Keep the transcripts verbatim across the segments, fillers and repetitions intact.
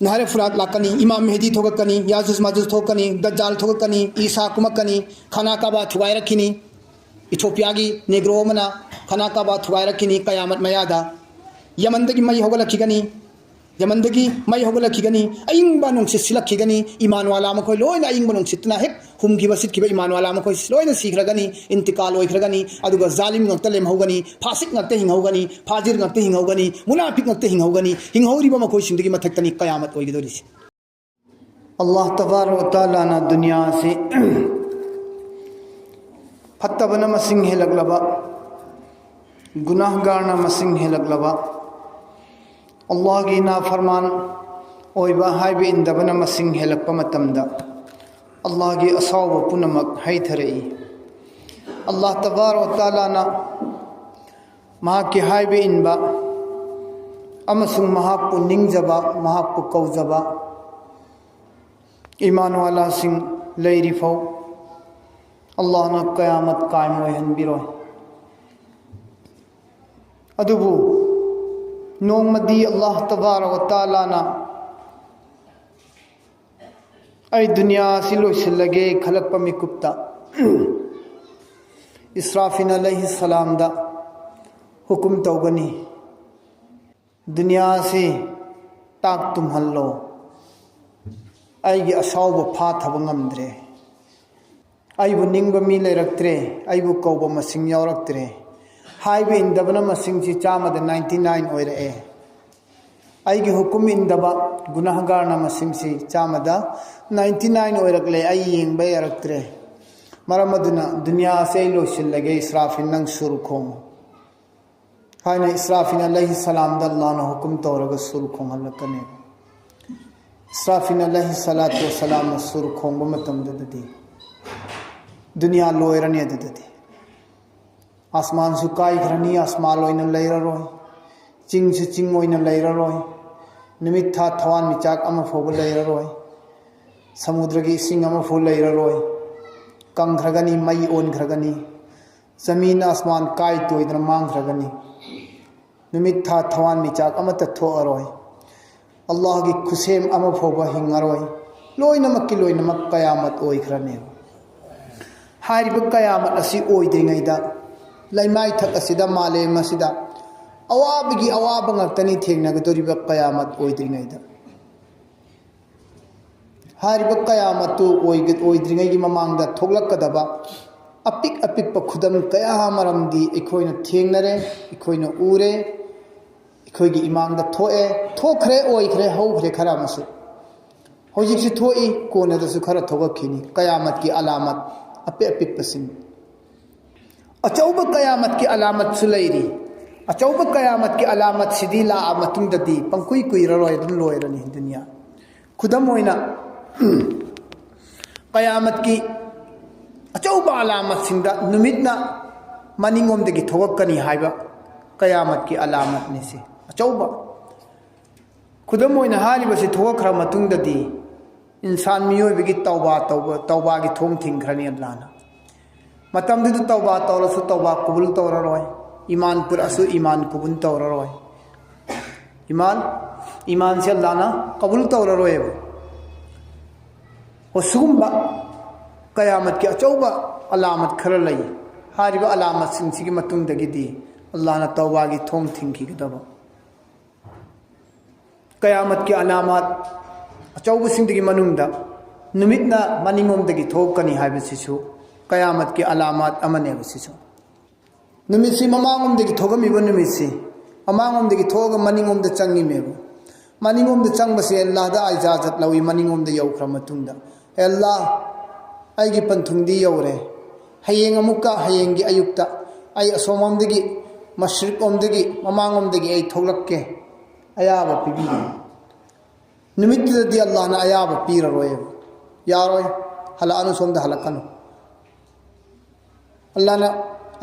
ꯅꯍꯥꯔꯦ ꯐꯨꯔꯥꯠ ꯂꯥꯛꯀꯅꯤ, ꯏꯃꯥꯝ ꯃꯦꯍꯗꯤ ꯊꯣꯛꯂꯛꯀꯅꯤ, ꯌꯥꯖꯨꯖ ꯃꯥꯖꯨꯖ ꯊꯣꯛꯂꯛꯀꯅꯤ, ꯗꯖꯥꯜ ꯊꯣꯛꯂꯛꯀꯅꯤ, ꯏꯁꯥ ꯀꯨꯝꯃꯛꯀꯅꯤ, ꯈꯥꯅꯥ ꯀꯥꯕꯥ ꯊꯨꯒꯥꯏꯔꯛꯈꯤꯅꯤ꯫ ꯏꯊꯣꯄꯤꯌꯥꯒꯤ ꯅꯦꯒ꯭ꯔꯣ ꯑꯃꯅ ꯈꯥꯅꯥ ꯀꯥꯕꯥ ꯊꯨꯒꯥꯏꯔꯛꯈꯤꯅꯤ꯫ ꯀꯌꯥꯃꯠ ꯃꯌꯥꯗ ꯌꯃꯟꯗꯒꯤ ꯃꯩ ꯍꯧꯒꯠꯂꯛꯈꯤꯒꯅꯤ, ꯌꯃꯟꯗꯒꯤ ꯃꯩ ꯍꯧꯒꯠꯂꯛꯈꯤꯒꯅꯤ, ꯑꯏꯪꯕ ꯅꯨꯡꯁꯤꯠ ꯁꯤꯜꯂꯛꯈꯤꯒꯅꯤ꯫ ꯏꯃꯥꯟ ꯋꯥꯂꯥ ꯃꯈꯣꯏ ꯂꯣꯏꯅ ꯑꯏꯪꯕ ꯅꯨꯡꯁꯤꯠꯇꯨꯅ ꯍꯦꯛ ꯍꯨꯝꯈꯤꯕ, ꯁꯤꯠꯈꯤꯕ ꯏꯃꯥꯟ ꯋꯥꯂꯥ ꯃꯈꯣꯏ ꯂꯣꯏꯅ ꯁꯤꯈ꯭ꯔꯒꯅꯤ, ꯏꯟꯇꯤꯀꯥꯜ ꯑꯣꯏꯈ꯭ꯔꯒꯅꯤ꯫ ꯑꯗꯨꯒ ꯖꯥꯂꯤꯝ ꯉꯥꯛꯇ ꯂꯦꯝꯍꯧꯒꯅꯤ, ꯐꯥꯁꯤꯛ ꯉꯥꯛꯇ ꯍꯤꯡꯍꯧꯒꯅꯤ, ꯐꯥꯖꯤꯔ ꯉꯥꯛꯇ ꯍꯤꯡꯍꯧꯒꯅꯤ, ꯃꯨꯅꯥꯐꯤꯛ ꯉꯥꯛꯇ ꯍꯤꯡꯍꯧꯒꯅꯤ꯫ ꯍꯤꯡꯍꯧꯔꯤꯕ ꯃꯈꯣꯏꯁꯤꯡꯗꯨꯒꯤ ꯃꯊꯛꯇꯅꯤ ꯀꯌꯥꯃꯠ ꯑꯣꯏꯒꯗꯧꯔꯤꯁꯦ꯫ ꯑꯜꯂꯥꯍ ꯇꯕꯥꯔꯛ ꯋ ꯇꯥꯂꯥꯅ ꯗꯨꯅꯤꯌꯥ ꯑꯁꯤ ꯐꯠꯇꯕꯅ ꯃꯁꯤꯡ ꯍꯦꯜꯂꯛꯂꯕ, ꯒꯨꯅꯥꯍꯒꯥꯔꯅ ꯃꯁꯤꯡ ꯍꯦꯜꯂꯛꯂꯕ, ꯑꯜꯂꯥꯍꯒꯤ ꯅꯥꯐꯔꯃꯥꯟ ꯑꯣꯏꯕ, ꯍꯥꯏꯕ ꯏꯟꯗꯕꯅ ꯃꯁꯤꯡ ꯍꯦꯜꯂꯛꯄ ꯃꯇꯝꯗ, ꯑꯜꯂꯥꯍꯒꯤ ꯑꯁꯥꯎꯕ ꯄꯨꯝꯅꯃꯛ ꯍꯩꯊꯔꯛꯏ꯫ ꯑꯜꯂꯥꯍ ꯇꯕꯥꯔꯛ ꯋ ꯇꯥꯂꯥꯅ ꯃꯍꯥꯛꯀꯤ ꯍꯥꯏꯕ ꯏꯟꯕ ꯑꯃꯁꯨꯡ ꯃꯍꯥꯛꯄꯨ ꯅꯤꯡꯖꯕ, ꯃꯍꯥꯛꯄꯨ ꯀꯧꯖꯕ ꯏꯃꯥꯟ ꯋꯥꯂꯥꯁꯤꯡ ꯂꯩꯔꯤꯐꯥꯎ ꯑꯜꯂꯥꯍꯅ ꯀꯌꯥꯃꯠ ꯀꯥꯏꯝ ꯑꯣꯏꯍꯟꯕꯤꯔꯣꯏ꯫ ꯑꯗꯨꯕꯨ ꯅꯣꯡꯃꯗꯤ ꯑꯜꯂꯥꯍ ꯇꯕꯥꯔꯛ ꯋ ꯇꯥꯂꯥꯅ "ꯑꯩ ꯗꯨꯅꯤꯌꯥ ꯑꯁꯤ ꯂꯣꯏꯁꯤꯜꯂꯒꯦ" ꯈꯜꯂꯛꯄ ꯃꯤꯀꯨꯞꯇ, ꯏꯁꯔꯥꯐꯤꯜ ꯑꯂꯩꯍꯤ ꯁꯂꯥꯝꯗ ꯍꯨꯀꯨꯝ ꯇꯧꯒꯅꯤ, "ꯗꯨꯅꯤꯌꯥ ꯑꯁꯤ ꯇꯥꯛ ꯇꯨꯝꯍꯜꯂꯣ, ꯑꯩꯒꯤ ꯑꯁꯥꯎꯕ ꯐꯥꯊꯕ ꯉꯝꯗ꯭ꯔꯦ, ꯑꯩꯕꯨ ꯅꯤꯡꯕ ꯃꯤ ꯂꯩꯔꯛꯇ꯭ꯔꯦ, ꯑꯩꯕꯨ ꯀꯧꯕ ꯃꯁꯤꯡ ꯌꯥꯎꯔꯛꯇ꯭ꯔꯦ, ꯍꯥꯏꯕ ꯏꯟꯗꯕꯅ ꯃꯁꯤꯡꯁꯤ ꯆꯥꯝꯃꯗ ninety nine ꯑꯣꯏꯔꯛꯑꯦ, ꯑꯩꯒꯤ ꯍꯨꯀꯨꯝ ꯏꯟꯗꯕ ꯒꯨꯅꯥꯍꯒꯥꯔꯅ ꯃꯁꯤꯡꯁꯤ ꯆꯥꯝꯃꯗ ninety nine ꯑꯣꯏꯔꯛꯂꯦ, ꯑꯩ ꯌꯦꯡꯕ ꯌꯥꯔꯛꯇ꯭ꯔꯦ, ꯃꯔꯝ ꯑꯗꯨꯅ ꯗꯨꯅꯤꯌꯥ ꯑꯁꯤ ꯑꯩ ꯂꯣꯏꯁꯤꯜꯂꯒꯦ, ꯏꯁꯔꯥꯐꯤꯜ ꯅꯪ ꯁꯨꯔ ꯈꯣꯡꯉꯨ" ꯍꯥꯏꯅ ꯏꯁꯔꯥꯐꯤꯜ ꯑꯂꯩꯍꯤ ꯁꯂꯥꯝꯗ ꯑꯜꯂꯥꯍꯅ ꯍꯨꯀꯨꯝ ꯇꯧꯔꯒ ꯁꯨꯔ ꯈꯣꯡꯍꯜꯂꯛꯀꯅꯤ꯫ ꯏꯁꯔꯥꯐꯤꯜ ꯑꯂꯩꯍꯤ ꯁꯂꯥꯇꯨ ꯋꯁꯂꯥꯝꯅ ꯁꯨꯔ ꯈꯣꯡꯕ ꯃꯇꯝꯗꯨꯗꯗꯤ ꯗꯨꯅꯤꯌꯥ ꯂꯣꯏꯔꯅꯤ꯫ ꯑꯗꯨꯗꯗꯤ ꯑꯁꯃꯥꯟꯁꯨ ꯀꯥꯏꯈ꯭ꯔꯅꯤ, ꯑꯁꯃꯥꯟ ꯑꯣꯏꯅ ꯂꯩꯔꯔꯣꯏ, ꯆꯤꯡꯁꯨ ꯆꯤꯡ ꯑꯣꯏꯅ ꯂꯩꯔꯔꯣꯏ, ꯅꯨꯃꯤꯠ ꯊꯥ ꯊꯋꯥꯟꯃꯤꯆꯥꯛ ꯑꯃ ꯐꯥꯎꯕ ꯂꯩꯔꯔꯣꯏ, ꯁꯃꯨꯗ꯭ꯔꯒꯤ ꯏꯁꯤꯡ ꯑꯃꯐꯥꯎ ꯂꯩꯔꯔꯣꯏ, ꯀꯪꯈ꯭ꯔꯒꯅꯤ, ꯃꯩ ꯑꯣꯟꯈ꯭ꯔꯒꯅꯤ, ꯖꯃꯤꯟ ꯑꯁꯃꯥꯟ ꯀꯥꯏ ꯇꯣꯏꯗꯅ ꯃꯥꯡꯈ꯭ꯔꯒꯅꯤ, ꯅꯨꯃꯤꯠ ꯊꯥ ꯊꯋꯥꯟꯃꯤꯆꯥꯛ ꯑꯃꯠꯇ ꯊꯣꯛꯑꯔꯣꯏ꯫ ꯑꯜꯂꯥꯍꯒꯤ ꯈꯨꯠꯁꯦꯝ ꯑꯃ ꯐꯥꯎꯕ ꯍꯤꯡꯉꯔꯣꯏ꯫ ꯂꯣꯏꯅꯃꯛꯀꯤ ꯂꯣꯏꯅꯃꯛ ꯀꯌꯥꯃꯠ ꯑꯣꯏꯈ꯭ꯔꯅꯦꯕ꯫ ꯍꯥꯏꯔꯤꯕ ꯀꯌꯥꯃꯠ ꯑꯁꯤ ꯑꯣꯏꯗ꯭ꯔꯤꯉꯩꯗ, ꯂꯩꯃꯥꯏꯊꯛ ꯑꯁꯤꯗ, ꯃꯥꯂꯦꯝ ꯑꯁꯤꯗ ꯑꯋꯥꯕꯒꯤ ꯑꯋꯥꯕ ꯉꯥꯛꯇꯅꯤ ꯊꯦꯡꯅꯒꯗꯧꯔꯤꯕ ꯀꯌꯥꯃꯠ ꯑꯣꯏꯗ꯭ꯔꯤꯉꯩꯗ꯫ ꯍꯥꯏꯔꯤꯕ ꯀꯌꯥꯃꯠꯇꯨ ꯑꯣꯏꯒ-, ꯑꯣꯏꯗ꯭ꯔꯤꯉꯩꯒꯤ ꯃꯃꯥꯡꯗ ꯊꯣꯛꯂꯛꯀꯗꯕ ꯑꯄꯤꯛ ꯑꯄꯤꯛꯄ ꯈꯨꯗꯝ ꯀꯌꯥ ꯃꯔꯝꯗꯤ ꯑꯩꯈꯣꯏꯅ ꯊꯦꯡꯅꯔꯦ, ꯑꯩꯈꯣꯏꯅ ꯎꯔꯦ, ꯑꯩꯈꯣꯏꯒꯤ ꯏꯃꯥꯡꯗ ꯊꯣꯛꯑꯦ, ꯊꯣꯛꯈ꯭ꯔꯦ, ꯑꯣꯏꯈ꯭ꯔꯦ, ꯍꯧꯈ꯭ꯔꯦ ꯈꯔ ꯑꯃꯁꯨ꯫ ꯍꯧꯖꯤꯛꯁꯨ ꯊꯣꯛꯏ, ꯀꯣꯟꯅꯗꯁꯨ ꯈꯔ ꯊꯣꯛꯂꯛꯈꯤꯅꯤ꯫ ꯀꯌꯥꯃꯠꯀꯤ ꯑꯂꯥꯃꯠ ꯑꯄꯤꯛ ꯑꯄꯤꯛꯄꯁꯤꯡ꯫ ꯑꯆꯧꯕ ꯀꯌꯥꯃꯠꯀꯤ ꯑꯂꯥꯃꯠꯁꯨ ꯂꯩꯔꯤ꯫ ꯑꯆꯧꯕ ꯀꯌꯥꯃꯠꯀꯤ ꯑꯂꯥꯃꯠꯁꯤꯗꯤ ꯂꯥꯛꯑ ꯃꯇꯨꯡꯗꯗꯤ ꯄꯪꯀꯨꯏ ꯀꯨꯏꯔꯔꯣꯏ, ꯑꯗꯨꯝ ꯂꯣꯏꯔꯅꯤ ꯗꯨꯅꯤꯌꯥ꯫ ꯈꯨꯗꯝ ꯑꯣꯏꯅ, ꯀꯌꯥꯃꯠꯀꯤ ꯑꯆꯧꯕ ꯑꯂꯥꯃꯠꯁꯤꯡꯗ ꯅꯨꯃꯤꯠꯅ ꯃꯅꯤꯡꯂꯣꯝꯗꯒꯤ ꯊꯣꯛꯂꯛꯀꯅꯤ ꯍꯥꯏꯕ ꯀꯌꯥꯃꯠꯀꯤ ꯑꯂꯥꯃꯠꯅꯤ ꯁꯤ꯫ ꯑꯆꯧꯕ꯫ ꯈꯨꯗꯝ ꯑꯣꯏꯅ ꯍꯥꯏꯔꯤꯕꯁꯤ ꯊꯣꯛꯂꯛꯈ꯭ꯔ ꯃꯇꯨꯡꯗꯗꯤ ꯏꯟꯁꯥꯟ ꯃꯤꯑꯣꯏꯕꯒꯤ ꯇꯧꯕꯥ ꯇꯧꯕ, ꯇꯧꯕꯥꯒꯤ ꯊꯣꯡ ꯊꯤꯡꯈ꯭ꯔꯅꯤ ꯑꯜꯂꯥꯍꯅ꯫ ꯃꯇꯝꯗꯨꯗ ꯇꯧꯕꯥ ꯇꯧꯔꯁꯨ ꯇꯧꯕꯥ ꯀꯕꯨꯜ ꯇꯧꯔꯔꯣꯏ, ꯏꯃꯥꯟ ꯄꯨꯔꯛꯑꯁꯨ ꯏꯃꯥꯟ ꯀꯕꯨꯜ ꯇꯧꯔꯔꯣꯏ꯫ ꯏꯃꯥꯟ, ꯏꯃꯥꯟꯁꯦ ꯑꯜꯂꯥꯍꯅ ꯀꯕꯨꯜ ꯇꯧꯔꯔꯣꯏꯕ꯫ ꯑꯣ, ꯁꯤꯒꯨꯝꯕ ꯀꯌꯥꯃꯠꯀꯤ ꯑꯆꯧꯕ ꯑꯂꯥꯃꯠ ꯈꯔ ꯂꯩ꯫ ꯍꯥꯏꯔꯤꯕ ꯑꯂꯥꯃꯠꯁꯤꯡꯁꯤꯒꯤ ꯃꯇꯨꯡꯗꯒꯤꯗꯤ ꯑꯜꯂꯥꯍꯅ ꯇꯧꯕꯥꯒꯤ ꯊꯣꯡ ꯊꯤꯡꯈꯤꯒꯗꯕ꯫ ꯀꯌꯥꯃꯠꯀꯤ ꯑꯂꯥꯃꯥꯠ ꯑꯆꯧꯕꯁꯤꯡꯗꯨꯒꯤ ꯃꯅꯨꯡꯗ ꯅꯨꯃꯤꯠꯅ ꯃꯅꯤꯡꯂꯣꯝꯗꯒꯤ ꯊꯣꯛꯀꯅꯤ ꯍꯥꯏꯕꯁꯤꯁꯨ ꯀꯌꯥꯃꯠꯀꯤ ꯑꯂꯥꯃꯥꯠ ꯑꯃꯅꯦꯕ ꯁꯤꯁꯨ꯫ ꯅꯨꯃꯤꯠꯁꯤ ꯃꯃꯥꯡꯂꯣꯝꯗꯒꯤ ꯊꯣꯛꯂꯝꯃꯤꯕ ꯅꯨꯃꯤꯠꯁꯤ ꯃꯃꯥꯡꯂꯣꯝꯗꯒꯤ ꯊꯣꯛꯂꯒ ꯃꯅꯤꯡꯂꯣꯝꯗ ꯆꯪꯉꯤꯃꯦꯕ꯫ ꯃꯅꯤꯡꯂꯣꯝꯗ ꯆꯪꯕꯁꯦ ꯑꯜꯂꯥꯍꯗ ꯏꯖꯥꯖꯠ ꯂꯧꯏ꯫ ꯃꯅꯤꯡꯂꯣꯝꯗ ꯌꯧꯈ꯭ꯔ ꯃꯇꯨꯡꯗ, "ꯑꯦ ꯑꯜꯂꯥꯍ, ꯑꯩꯒꯤ ꯄꯟꯊꯨꯡꯗꯤ ꯌꯧꯔꯦ꯫ ꯍꯌꯦꯡ ꯑꯃꯨꯛꯀ, ꯍꯌꯦꯡꯒꯤ ꯑꯌꯨꯛꯇ ꯑꯩ ꯑꯁꯣꯝꯂꯣꯝꯗꯒꯤ, ꯃꯁꯔꯤꯛꯂꯣꯝꯗꯒꯤ, ꯃꯃꯥꯡꯂꯣꯝꯗꯒꯤ ꯑꯩ ꯊꯣꯛꯂꯛꯀꯦ꯫ ꯑꯌꯥꯕ ꯄꯤꯕꯤꯌꯨ꯫" ꯅꯨꯃꯤꯠꯇꯨꯗꯗꯤ ꯑꯜꯂꯥꯍꯅ ꯑꯌꯥꯕ ꯄꯤꯔꯔꯣꯏꯕ꯫ "ꯌꯥꯔꯣꯏ, ꯍꯜꯂꯛꯑꯅꯨ, ꯁꯣꯝꯗ ꯍꯜꯂꯛꯀꯅꯨ꯫" ꯑꯜꯂꯥꯍꯅ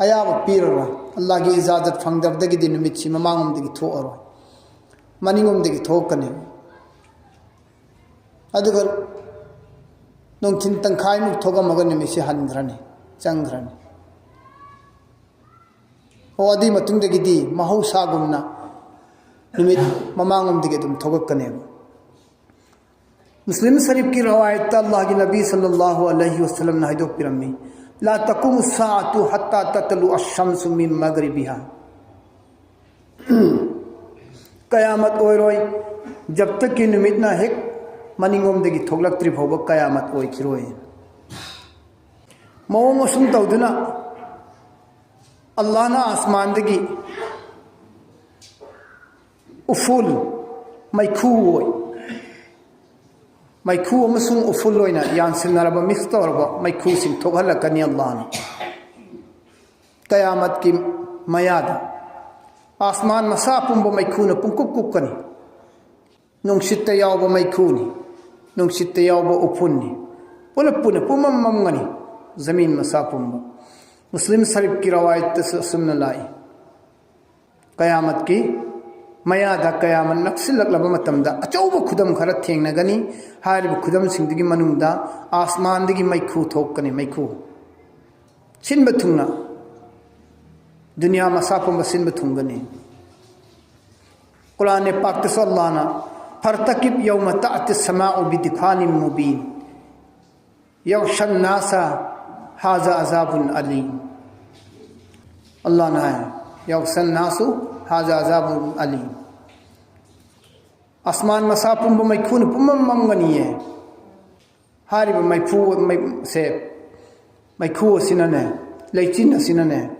ꯑꯌꯥꯕ ꯄꯤꯔꯔꯣꯏ꯫ ꯑꯜꯂꯥꯍꯒꯤ ꯏꯖꯥꯖꯠ ꯐꯪꯗꯕꯗꯒꯤꯗꯤ ꯅꯨꯃꯤꯠꯁꯤ ꯃꯃꯥꯡꯂꯣꯝꯗꯒꯤ ꯊꯣꯛꯑꯔꯣꯏ, ꯃꯅꯤꯡꯂꯣꯝꯗꯒꯤ ꯊꯣꯛꯀꯅꯤ꯫ ꯑꯗꯨꯒ ꯅꯨꯡꯊꯤꯟ ꯇꯪꯈꯥꯏꯃꯨꯛ ꯊꯣꯛꯂꯝꯃꯒ ꯅꯨꯃꯤꯠꯁꯤ ꯍꯟꯈ꯭ꯔꯅꯤ, ꯆꯪꯈ꯭ꯔꯅꯤ꯫ ꯑꯣ, ꯑꯗꯨꯒꯤ ꯃꯇꯨꯡꯗꯒꯤꯗꯤ ꯃꯍꯧꯁꯥꯒꯨꯝꯅ ꯅꯨꯃꯤꯠ ꯃꯃꯥꯡꯂꯣꯝꯗꯒꯤ ꯑꯗꯨꯝ ꯊꯣꯛꯂꯛꯀꯅꯦꯕ꯫ ꯃꯨꯁꯂꯤꯝ ꯁꯔꯤꯐꯀꯤ ꯔꯋꯥꯌꯠꯇ ꯑꯜꯂꯥꯍꯒꯤ ꯅꯕꯤ ꯁꯜꯂꯜꯂꯥꯍꯨ ꯑꯂꯩꯍꯤ ꯋꯁꯜꯂꯝꯅ ꯍꯥꯏꯗꯣꯛꯄꯤꯔꯝꯃꯤ, "لا تقوم الساعة حتى تطلع الشمس من مغربها." ꯀꯌꯥꯃꯠ ꯑꯣꯏꯔꯣꯏ, ꯖꯕꯇꯛꯀꯤ ꯅꯨꯃꯤꯠꯅ ꯍꯦꯛ ꯃꯅꯤꯡꯂꯣꯝꯗꯒꯤ ꯊꯣꯛꯂꯛꯇ꯭ꯔꯤ ꯐꯥꯎꯕ ꯀꯌꯥꯃꯠ ꯑꯣꯏꯈꯤꯔꯣꯏ꯫ ꯃꯑꯣꯡ ꯑꯁꯨꯝ ꯇꯧꯗꯨꯅ ꯑꯜꯂꯥꯍꯅ ꯑꯁꯃꯥꯟꯗꯒꯤ ꯎꯐꯨꯜ, ꯃꯩꯈꯨ ꯑꯣꯏ, ꯃꯩꯈꯨ ꯑꯃꯁꯨꯡ ꯎꯐꯨꯜ ꯑꯣꯏꯅ ꯌꯥꯟꯁꯤꯟꯅꯔꯕ, ꯃꯤꯛꯁ ꯇꯧꯔꯕ ꯃꯩꯈꯨꯁꯤꯡ ꯊꯣꯛꯍꯜꯂꯛꯀꯅꯤ ꯑꯜꯂꯥꯍꯅ꯫ ꯀꯌꯥꯃꯠꯀꯤ ꯃꯌꯥꯗ ꯑꯥꯁꯃꯥꯟ ꯃꯁꯥ ꯄꯨꯝꯕ ꯃꯩꯈꯨꯅ ꯄꯨꯡꯀꯨꯞ ꯀꯨꯞꯀꯅꯤ꯫ ꯅꯨꯡꯁꯤꯠꯇ ꯌꯥꯎꯕ ꯃꯩꯈꯨꯅꯤ, ꯅꯨꯡꯁꯤꯠꯇ ꯌꯥꯎꯕ ꯎꯐꯨꯟꯅꯤ꯫ ꯄꯨꯂꯞ ꯄꯨꯅ ꯄꯨꯝꯃꯝ ꯃꯝꯒꯅꯤ, ꯖꯃꯤꯟ ꯃꯁꯥ ꯄꯨꯝꯕ꯫ ꯃꯨꯁꯂꯤꯝ ꯁꯔꯤꯐꯀꯤ ꯔꯋꯥꯌꯠꯇꯁꯨ ꯑꯁꯨꯝꯅ ꯂꯥꯛꯏ꯫ ꯀꯌꯥꯃꯠꯀꯤ ꯃꯌꯥꯗ, ꯀꯌꯥꯃꯠ ꯅꯛꯁꯤꯜꯂꯛꯂꯕ ꯃꯇꯝꯗ ꯑꯆꯧꯕ ꯈꯨꯗꯝ ꯈꯔ ꯊꯦꯡꯅꯒꯅꯤ꯫ ꯍꯥꯏꯔꯤꯕ ꯈꯨꯗꯝꯁꯤꯡꯗꯨꯒꯤ ꯃꯅꯨꯡꯗ ꯑꯥꯁꯃꯥꯟꯗꯒꯤ ꯃꯩꯈꯨ ꯊꯣꯛꯀꯅꯤ, ꯃꯩꯈꯨ꯫ ꯁꯤꯟꯕ ꯊꯨꯡꯅ, ꯗꯨꯅꯤꯌꯥ ꯃꯁꯥ ꯄꯨꯝꯕ ꯁꯤꯟꯕ ꯊꯨꯡꯒꯅꯤ꯫ ꯀꯨꯔꯥꯟ ꯄꯥꯛꯇꯁꯨ ꯑꯜꯂꯥꯍꯅ, "فارتقب يوم تأتي السماء بدخان مبين يغشى الناس هذا عذاب أليم." ꯑꯜꯂꯥꯍꯅ ꯍꯥꯏ, "يغشى الناس هذا عذاب أليم." ꯑꯥꯁꯃꯥꯟ ꯃꯁꯥ ꯄꯨꯝꯕ ꯃꯩꯈꯨꯅ ꯄꯨꯝꯃꯝ ꯃꯝꯒꯅꯤꯌꯦ꯫ ꯍꯥꯏꯔꯤꯕ ꯃꯩꯈꯨ, ꯃꯩ-, ꯁꯦ, ꯃꯩꯈꯨ ꯑꯁꯤꯅꯅꯦ, ꯂꯩꯆꯤꯟ ꯑꯁꯤꯅꯅꯦ,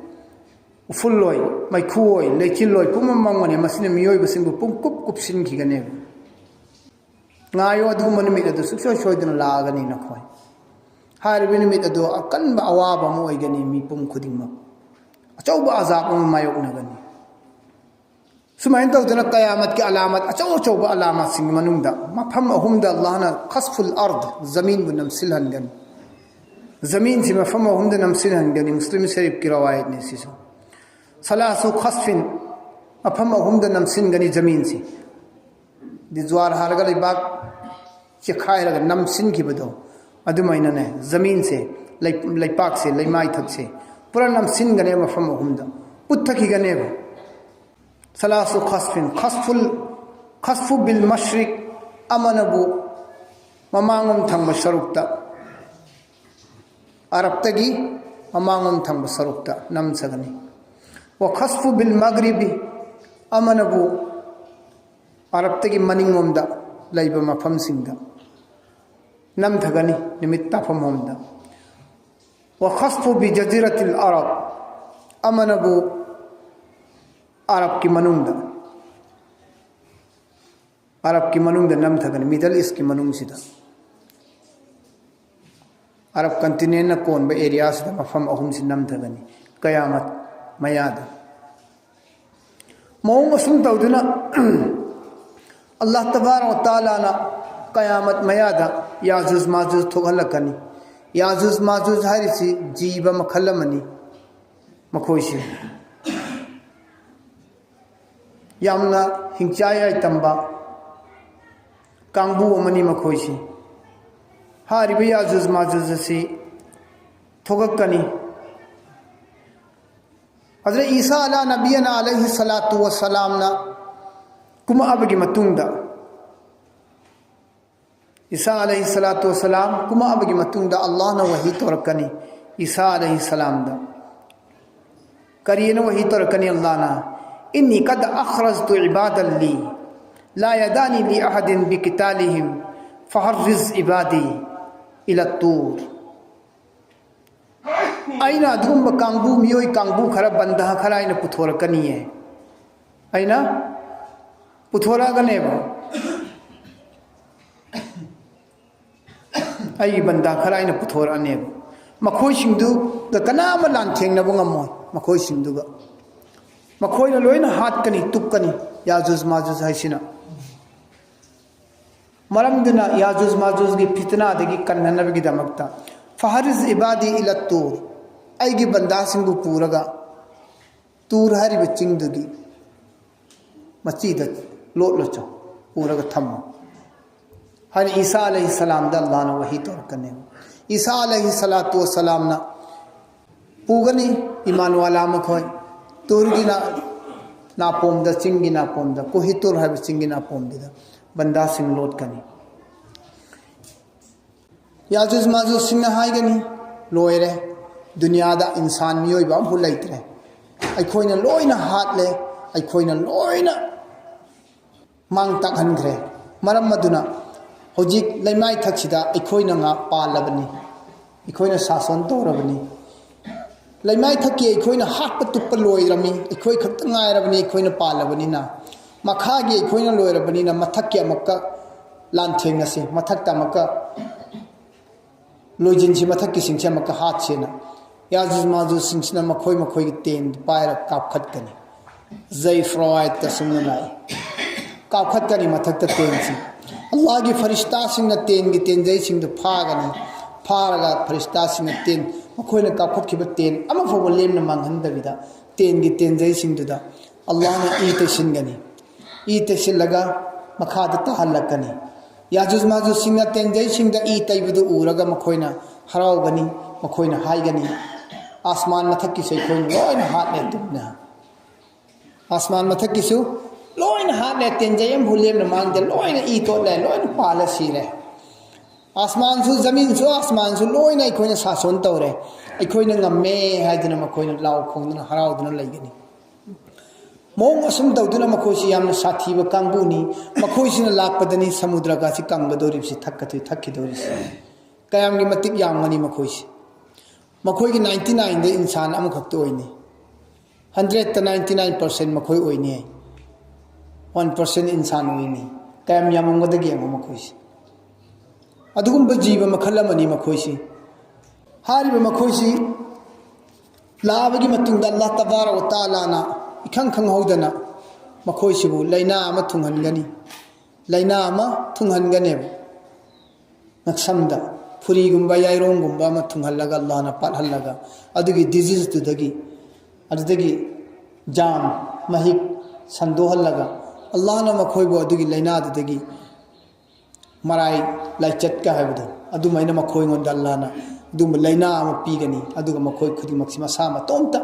ꯎꯐꯨꯜ ꯑꯣꯏ, ꯃꯩꯈꯨ ꯑꯣꯏ, ꯂꯩꯆꯤꯜ ꯑꯣꯏ, ꯄꯨꯝꯃꯝ ꯃꯝꯒꯅꯤ꯫ ꯃꯁꯤꯅ ꯃꯤꯑꯣꯏꯕꯁꯤꯡꯕꯨ ꯄꯨꯡꯀꯨꯞ ꯀꯨꯞꯁꯤꯟꯈꯤꯒꯅꯦꯕ꯫ ꯉꯥꯏꯌꯣ, ꯑꯗꯨꯒꯨꯝꯕ ꯅꯨꯃꯤꯠ ꯑꯗꯨ ꯁꯨꯡꯁꯣꯏ ꯁꯣꯏꯗꯅ ꯂꯥꯛꯑꯒꯅꯤ ꯅꯈꯣꯏ꯫ ꯍꯥꯏꯔꯤꯕ ꯅꯨꯃꯤꯠ ꯑꯗꯨ ꯑꯀꯟꯕ ꯑꯋꯥꯕ ꯑꯃ ꯑꯣꯏꯒꯅꯤ ꯃꯤꯄꯨꯝ ꯈꯨꯗꯤꯡꯃꯛ꯫ ꯑꯆꯧꯕ ꯑꯖꯥꯕ ꯑꯃ ꯃꯥꯌꯣꯛꯅꯒꯅꯤ꯫ ꯁꯨꯃꯥꯏꯅ ꯇꯧꯗꯅ ꯀꯌꯥꯃꯠꯀꯤ ꯑꯂꯥꯃꯠ, ꯑꯆꯧ ꯑꯆꯧꯕ ꯑꯂꯥꯃꯠꯁꯤꯡꯒꯤ ꯃꯅꯨꯡꯗ ꯃꯐꯝ ꯑꯍꯨꯝꯗ ꯑꯜꯂꯥꯍꯅ ꯈꯁꯐꯨꯜ ꯑꯔꯗ, ꯖꯃꯤꯟꯕꯨ ꯅꯝꯁꯤꯜꯍꯟꯒꯅꯤ꯫ ꯖꯃꯤꯟꯁꯤ ꯃꯐꯝ ꯑꯍꯨꯝꯗ ꯅꯝꯁꯤꯜꯍꯟꯒꯅꯤ, ꯃꯨꯁꯂꯤꯝ ꯁꯔꯤꯐꯀꯤ ꯔꯋꯥꯌꯠꯅꯤ ꯁꯤꯁꯨ꯫ ꯁꯂꯥꯁꯨ ꯈꯁꯐꯤꯟ, ꯃꯐꯝ ꯑꯍꯨꯝꯗ ꯅꯝꯁꯤꯟꯒꯅꯤ ꯖꯃꯤꯟꯁꯤ꯫ ꯗꯤ ꯖ꯭ꯋꯥꯔ ꯍꯥꯔꯒ ꯂꯩꯕꯥꯛ ꯆꯦꯛꯈꯥꯏꯔꯒ ꯅꯝꯁꯤꯟꯈꯤꯕꯗꯣ, ꯑꯗꯨꯃꯥꯏꯅꯅꯦ ꯖꯃꯤꯟꯁꯦ, ꯂꯩ-, ꯂꯩꯄꯥꯛꯁꯦ, ꯂꯩꯃꯥꯏꯊꯛꯁꯦ ꯄꯨꯔꯥ ꯅꯝꯁꯤꯟꯒꯅꯦꯕ, ꯃꯐꯝ ꯑꯍꯨꯝꯗ ꯄꯨꯠꯊꯈꯤꯒꯅꯦꯕ꯫ ثلاث خسف. خسف، خسف بالمشرق, ꯑꯃꯅꯕꯨ ꯃꯃꯥꯡꯂꯣꯝ ꯊꯪꯕ ꯁꯔꯨꯛꯇ, ꯑꯔꯕꯇꯒꯤ ꯃꯃꯥꯡꯂꯣꯝ ꯊꯪꯕ ꯁꯔꯨꯛꯇ ꯅꯝꯊꯒꯅꯤ. وخسف بالمغرب, ꯑꯃꯅꯕꯨ ꯑꯔꯕꯇꯒꯤ ꯃꯅꯤꯡꯂꯣꯝꯗ ꯂꯩꯕ ꯃꯐꯝꯁꯤꯡꯗ ꯅꯝꯊꯒꯅꯤ, ꯅꯨꯃꯤꯠ ꯇꯥꯐꯝꯂꯣꯝꯗ. وخسف بجزيرة العرب, ꯑꯃꯅꯕꯨ ꯑꯔꯕꯀꯤ ꯃꯅꯨꯡꯗ, ꯑꯔꯕꯀꯤ ꯃꯅꯨꯡꯗ ꯅꯝꯊꯒꯅꯤ, Middle Eastꯀꯤ ꯃꯅꯨꯡꯁꯤꯗ, ꯑꯔꯕ continentꯅ ꯀꯣꯟꯕ areaꯁꯤꯗ ꯃꯐꯝ ꯑꯍꯨꯝꯁꯤ ꯅꯝꯊꯒꯅꯤ, ꯀꯌꯥꯃꯠ ꯃꯌꯥꯗ. ꯃꯑꯣꯡ ꯑꯁꯨꯝ ꯇꯧꯗꯨꯅ ꯑꯜꯂꯥꯍ ꯇꯕꯥꯔꯛ ꯋ ꯇꯥꯂꯥꯅ ꯀꯌꯥꯃꯠ ꯃꯌꯥꯗ ꯌꯥꯖꯨꯖ ꯃꯥꯖꯨꯖ ꯊꯣꯛꯍꯜꯂꯛꯀꯅꯤ. ꯌꯥꯖꯨꯖ ꯃꯥꯖꯨꯖ ꯍꯥꯏꯔꯤꯁꯤ ꯖꯤꯕ ꯃꯈꯜ ꯑꯃꯅꯤ. ꯃꯈꯣꯏꯁꯤ ꯌꯥꯝꯅ ꯍꯤꯡꯆꯥ ꯌꯥꯏꯇꯝꯕ ꯀꯥꯡꯕꯨ ꯑꯃꯅꯤ ꯃꯈꯣꯏꯁꯤ. ꯍꯥꯏꯔꯤꯕ ꯌꯥꯖꯨꯖ ꯃꯥꯖꯨꯖ ꯑꯁꯤ ꯊꯣꯛꯂꯛꯀꯅꯤ. ꯍꯖꯔꯠ ꯏꯁꯥ ꯑꯂꯥ ꯅꯕꯤꯌꯅ ꯑꯂꯩꯍꯤ ꯁꯂꯥꯇꯨ ꯋꯁꯂꯥꯝꯅ ꯀꯨꯝꯃꯛꯑꯕꯒꯤ ꯃꯇꯨꯡꯗ, ꯏꯁꯥ ꯑꯂꯩꯍꯤ ꯁꯂꯥꯇꯨ ꯋꯁꯂꯥꯝ ꯀꯨꯝꯃꯛꯑꯕꯒꯤ ꯃꯇꯨꯡꯗ ꯑꯜꯂꯥꯍꯅ ꯋꯥꯍꯤ ꯇꯧꯔꯛꯀꯅꯤ ꯏꯁꯥ ꯑꯂꯩꯍꯤ ꯁꯂꯥꯝꯗ. ꯀꯔꯤꯅ ꯋꯥꯍꯤ ꯇꯧꯔꯛꯀꯅꯤ ꯑꯜꯂꯥꯍꯅ? "إني قد أخرجت عبادا لي لا يداني لأحد بقتالهم فحرز عبادي إلى الطور." ꯑꯩꯅ ꯑꯗꯨꯒꯨꯝꯕ ꯀꯥꯡꯕꯨ, ꯃꯤꯑꯣꯏ ꯀꯥꯡꯕꯨ ꯈꯔ, ꯕꯟꯗꯥ ꯈꯔ ꯑꯩꯅ ꯄꯨꯊꯣꯔꯛꯀꯅꯤꯌꯦ. ꯑꯩꯅ ꯄꯨꯊꯣꯔꯛꯑꯒꯅꯦꯕ, ꯑꯩꯒꯤ ꯕꯟꯗꯥ ꯈꯔ ꯑꯩꯅ ꯄꯨꯊꯣꯔꯛꯑꯅꯦꯕ. ꯃꯈꯣꯏꯁꯤꯡꯗꯨꯒ ꯀꯅꯥ ꯑꯃ ꯂꯥꯟꯊꯦꯡꯅꯕ ꯉꯝꯃꯣꯏ. ꯃꯈꯣꯏꯁꯤꯡꯗꯨꯒ ꯃꯈꯣꯏꯅ ꯂꯣꯏꯅ ꯍꯥꯠꯀꯅꯤ, ꯇꯨꯞꯀꯅꯤ, ꯌꯥꯖꯨꯖ ꯃꯥꯖꯨꯖ ꯍꯥꯏꯁꯤꯅ. ꯃꯔꯝꯗꯨꯅ ꯌꯥꯖꯨꯖ ꯃꯥꯖꯨꯖꯒꯤ ꯐꯤꯇꯅꯥꯗꯒꯤ ꯀꯟꯅꯅꯕꯒꯤꯗꯃꯛꯇ, "ꯐꯍꯔꯤꯖ ꯏꯕꯥꯗꯤ ꯏꯂꯠ ꯇꯨꯔ", ꯑꯩꯒꯤ ꯕꯟꯗꯥꯁꯤꯡꯕꯨ ꯄꯨꯔꯒ ꯇꯨꯔ ꯍꯥꯏꯔꯤꯕ ꯆꯤꯡꯗꯨꯒꯤ ꯃꯆꯤꯗ ꯂꯣꯠꯂꯨꯆꯣ, ꯄꯨꯔꯒ ꯊꯝꯃꯨ ꯍꯥꯏꯅ ꯏꯁꯥ ꯑꯂꯩꯍꯤ ꯁꯂꯥꯝꯗ ꯑꯜꯂꯥꯍꯅ ꯋꯥꯍꯤ ꯇꯧꯔꯛꯀꯅꯦꯕ. ꯏꯁꯥ ꯑꯂꯩꯍꯤ ꯁꯂꯥꯇꯨ ꯋꯁꯂꯥꯝꯅ ꯄꯨꯒꯅꯤ ꯏꯃꯥꯟ ꯋꯥꯂꯥ ꯃꯈꯣꯏ ꯇꯨꯔꯒꯤꯅ ꯅꯥꯄꯣꯝꯗ, ꯆꯤꯡꯒꯤ ꯅꯥꯄꯣꯝꯗ, ꯀꯣꯍꯤꯇꯨꯔ ꯍꯥꯏꯕ ꯆꯤꯡꯒꯤ ꯅꯥꯄꯣꯝꯗꯨꯗ ꯕꯟꯗꯥꯁꯤꯡ ꯂꯣꯠꯀꯅꯤ꯫ ꯌꯥꯖꯨꯖ ꯃꯥꯖꯨꯖꯁꯤꯡꯅ ꯍꯥꯏꯒꯅꯤ, "ꯂꯣꯏꯔꯦ, ꯗꯨꯅꯤꯌꯥꯗ ꯏꯟꯁꯥꯟ, ꯃꯤꯑꯣꯏꯕ ꯑꯃꯐꯥꯎ ꯂꯩꯇ꯭ꯔꯦ꯫ ꯑꯩꯈꯣꯏꯅ ꯂꯣꯏꯅ ꯍꯥꯠꯂꯦ, ꯑꯩꯈꯣꯏꯅ ꯂꯣꯏꯅ ꯃꯥꯡ ꯇꯥꯛꯍꯟꯈ꯭ꯔꯦ꯫ ꯃꯔꯝ ꯑꯗꯨꯅ ꯍꯧꯖꯤꯛ ꯂꯩꯃꯥꯏ ꯊꯛꯁꯤꯗ ꯑꯩꯈꯣꯏꯅ ꯉꯥ ꯄꯥꯜꯂꯕꯅꯤ, ꯑꯩꯈꯣꯏꯅ ꯁꯥꯁꯣꯟ ꯇꯧꯔꯕꯅꯤ꯫ ꯂꯩꯃꯥꯏ ꯊꯛꯀꯤ ꯑꯩꯈꯣꯏꯅ ꯍꯥꯠꯄ ꯇꯨꯞꯄ ꯂꯣꯏꯔꯝꯃꯤ, ꯑꯩꯈꯣꯏ ꯈꯛꯇ ꯉꯥꯏꯔꯕꯅꯤ, ꯑꯩꯈꯣꯏꯅ ꯄꯥꯜꯂꯕꯅꯤꯅ꯫ ꯃꯈꯥꯒꯤ ꯑꯩꯈꯣꯏꯅ ꯂꯣꯏꯔꯕꯅꯤꯅ ꯃꯊꯛꯀꯤ ꯑꯃꯨꯛꯀ ꯂꯥꯟꯊꯦꯡꯅꯁꯤ, ꯃꯊꯛꯇ ꯑꯃꯨꯛꯀ ꯂꯣꯏꯖꯤꯟꯁꯤ, ꯃꯊꯛꯀꯤꯁꯤꯡꯁꯦ ꯑꯃꯨꯛꯀ ꯍꯥꯠꯁꯦꯅ"꯫ ꯌꯥꯖꯨꯖ ꯃꯥꯖꯨꯖꯁꯤꯡꯁꯤꯅ ꯃꯈꯣꯏ ꯃꯈꯣꯏꯒꯤ ꯇꯦꯟ ꯄꯥꯏꯔꯒ ꯀꯥꯞꯈꯠꯀꯅꯤ꯫ ꯖꯩ ꯐ꯭ꯔꯣꯏꯠꯇ ꯁꯨꯝꯅ ꯂꯥꯛꯏ꯫ ꯀꯥꯞꯈꯠꯀꯅꯤ ꯃꯊꯛꯇ ꯇꯦꯟꯁꯤ꯫ ꯑꯜꯂꯥꯍꯒꯤ ꯐꯔꯤꯁꯇꯥꯁꯤꯡꯅ ꯇꯦꯟꯒꯤ ꯇꯦꯟꯖꯩꯁꯤꯡꯗꯨ ꯐꯥꯒꯅꯤ꯫ ꯐꯥꯔꯒ ꯐꯔꯤꯁꯇꯥꯁꯤꯡꯅ ꯇꯦꯟ, ꯃꯈꯣꯏꯅ ꯀꯥꯞꯈꯠꯈꯤꯕ ꯇꯦꯟ ꯑꯃꯐꯥꯎꯕ ꯂꯦꯝꯅ ꯃꯥꯡꯍꯟꯗꯕꯤꯗ, ꯇꯦꯟꯒꯤ ꯇꯦꯟꯖꯩꯁꯤꯡꯗꯨꯗ ꯑꯜꯂꯥꯍꯅ ꯏ ꯇꯩꯁꯤꯟꯒꯅꯤ꯫ ꯏ ꯇꯩꯁꯤꯜꯂꯒ ꯃꯈꯥꯗ ꯇꯥꯍꯜꯂꯛꯀꯅꯤ꯫ ꯌꯥꯖꯨꯖ ꯃꯥꯖꯨꯖꯁꯤꯡꯅ ꯇꯦꯟꯖꯩꯁꯤꯡꯗ ꯏ ꯇꯩꯕꯗꯨ ꯎꯔꯒ ꯃꯈꯣꯏꯅ ꯍꯔꯥꯎꯒꯅꯤ꯫ ꯃꯈꯣꯏꯅ ꯍꯥꯏꯒꯅꯤ, "ꯑꯥꯁꯃꯥꯟ ꯃꯊꯛꯀꯤꯁꯦ ꯑꯩꯈꯣꯏꯅ ꯂꯣꯏꯅ ꯍꯥꯠꯂꯦ ꯑꯗꯨꯝꯅ꯫ ꯑꯥꯁꯃꯥꯟ ꯃꯊꯛꯀꯤꯁꯨ ꯂꯣꯏꯅ ꯍꯥꯠꯂꯦ, ꯇꯦꯟꯖꯩ ꯑꯃꯐꯥꯎ ꯂꯦꯝꯅ ꯃꯥꯡꯗꯦ, ꯂꯣꯏꯅ ꯏ ꯇꯣꯠꯂꯦ, ꯂꯣꯏꯅ ꯄꯥꯜꯂ ꯁꯤꯔꯦ꯫ ꯑꯥꯁꯃꯥꯟꯁꯨ, ꯖꯃꯤꯟꯁꯨ, ꯑꯥꯁꯃꯥꯟꯁꯨ ꯂꯣꯏꯅ ꯑꯩꯈꯣꯏꯅ ꯁꯥꯁꯣꯟ ꯇꯧꯔꯦ, ꯑꯩꯈꯣꯏꯅ ꯉꯝꯃꯦ" ꯍꯥꯏꯗꯨꯅ ꯃꯈꯣꯏꯅ ꯂꯥꯎ ꯈꯣꯡꯗꯨꯅ ꯍꯔꯥꯎꯗꯨꯅ ꯂꯩꯒꯅꯤ꯫ ꯃꯑꯣꯡ ꯑꯁꯨꯝ ꯇꯧꯗꯨꯅ ꯃꯈꯣꯏꯁꯤ ꯌꯥꯝꯅ ꯁꯥꯊꯤꯕ ꯀꯥꯡꯕꯨꯅꯤ꯫ ꯃꯈꯣꯏꯁꯤꯅ ꯂꯥꯛꯄꯗꯅꯤ ꯁꯃꯨꯗ꯭ꯔꯒꯁꯤ ꯀꯪꯒꯗꯧꯔꯤꯕꯁꯤ, ꯊꯛꯀꯗꯣꯏ-, ꯊꯛꯈꯤꯗꯧꯔꯤꯁꯤ꯫ ꯀꯌꯥꯝꯒꯤ ꯃꯇꯤꯛ ꯌꯥꯝꯒꯅꯤ ꯃꯈꯣꯏꯁꯤ? ꯃꯈꯣꯏꯒꯤ ninety nineꯗ ꯏꯟꯁꯥꯟ ꯑꯃꯈꯛꯇ ꯑꯣꯏꯅꯤ꯫ Hundredꯇ ninety nine percent ꯃꯈꯣꯏ ꯑꯣꯏꯅꯤ꯫ One percent ꯏꯟꯁꯥꯟ ꯑꯣꯏꯅꯤ꯫ ꯀꯌꯥꯝ ꯌꯥꯝꯃꯝꯒꯗꯒꯦ ꯌꯦꯡꯉꯣ ꯃꯈꯣꯏꯁꯤ꯫ ꯑꯗꯨꯒꯨꯝꯕ ꯖꯤꯕ ꯃꯈꯜ ꯑꯃꯅꯤ ꯃꯈꯣꯏꯁꯤ꯫ ꯍꯥꯏꯔꯤꯕ ꯃꯈꯣꯏꯁꯤ ꯂꯥꯛꯑꯕꯒꯤ ꯃꯇꯨꯡꯗ ꯑꯜꯂꯥꯍ ꯇꯕꯥꯔꯛ ꯋ ꯇꯥꯂꯥꯅ ꯏꯈꯪ ꯈꯪꯍꯧꯗꯅ ꯃꯈꯣꯏꯁꯤꯕꯨ ꯂꯥꯏꯅꯥ ꯑꯃ ꯊꯨꯡꯍꯟꯒꯅꯤ꯫ ꯂꯥꯏꯅꯥ ꯑꯃ ꯊꯨꯡꯍꯟꯒꯅꯦꯕ꯫ ꯉꯛꯁꯝꯗ ꯐꯨꯔꯤꯒꯨꯝꯕ ꯌꯥꯏꯔꯣꯡꯒꯨꯝꯕ ꯑꯃ ꯊꯨꯡꯍꯜꯂꯒ ꯑꯜꯂꯥꯍꯅ ꯄꯥꯠꯍꯜꯂꯒ ꯑꯗꯨꯒꯤ diseaseꯇꯨꯗꯒꯤ, ꯑꯗꯨꯗꯒꯤ germ, ꯃꯍꯤꯛ ꯁꯟꯗꯣꯛꯍꯜꯂꯒ ꯑꯜꯂꯥꯍꯅ ꯃꯈꯣꯏꯕꯨ ꯑꯗꯨꯒꯤ ꯂꯥꯏꯅꯥꯗꯨꯗꯒꯤ ꯃꯔꯥꯏ ꯂꯥꯏꯆꯠꯀ ꯍꯥꯏꯕꯗꯣ, ꯑꯗꯨꯃꯥꯏꯅ ꯃꯈꯣꯏꯉꯣꯟꯗ ꯑꯜꯂꯥꯍꯅ ꯑꯗꯨꯒꯨꯝꯕ ꯂꯥꯏꯅꯥ ꯑꯃ ꯄꯤꯒꯅꯤ꯫ ꯑꯗꯨꯒ ꯃꯈꯣꯏ ꯈꯨꯗꯤꯡꯃꯛꯁꯤ ꯃꯁꯥ ꯃꯇꯣꯝꯇ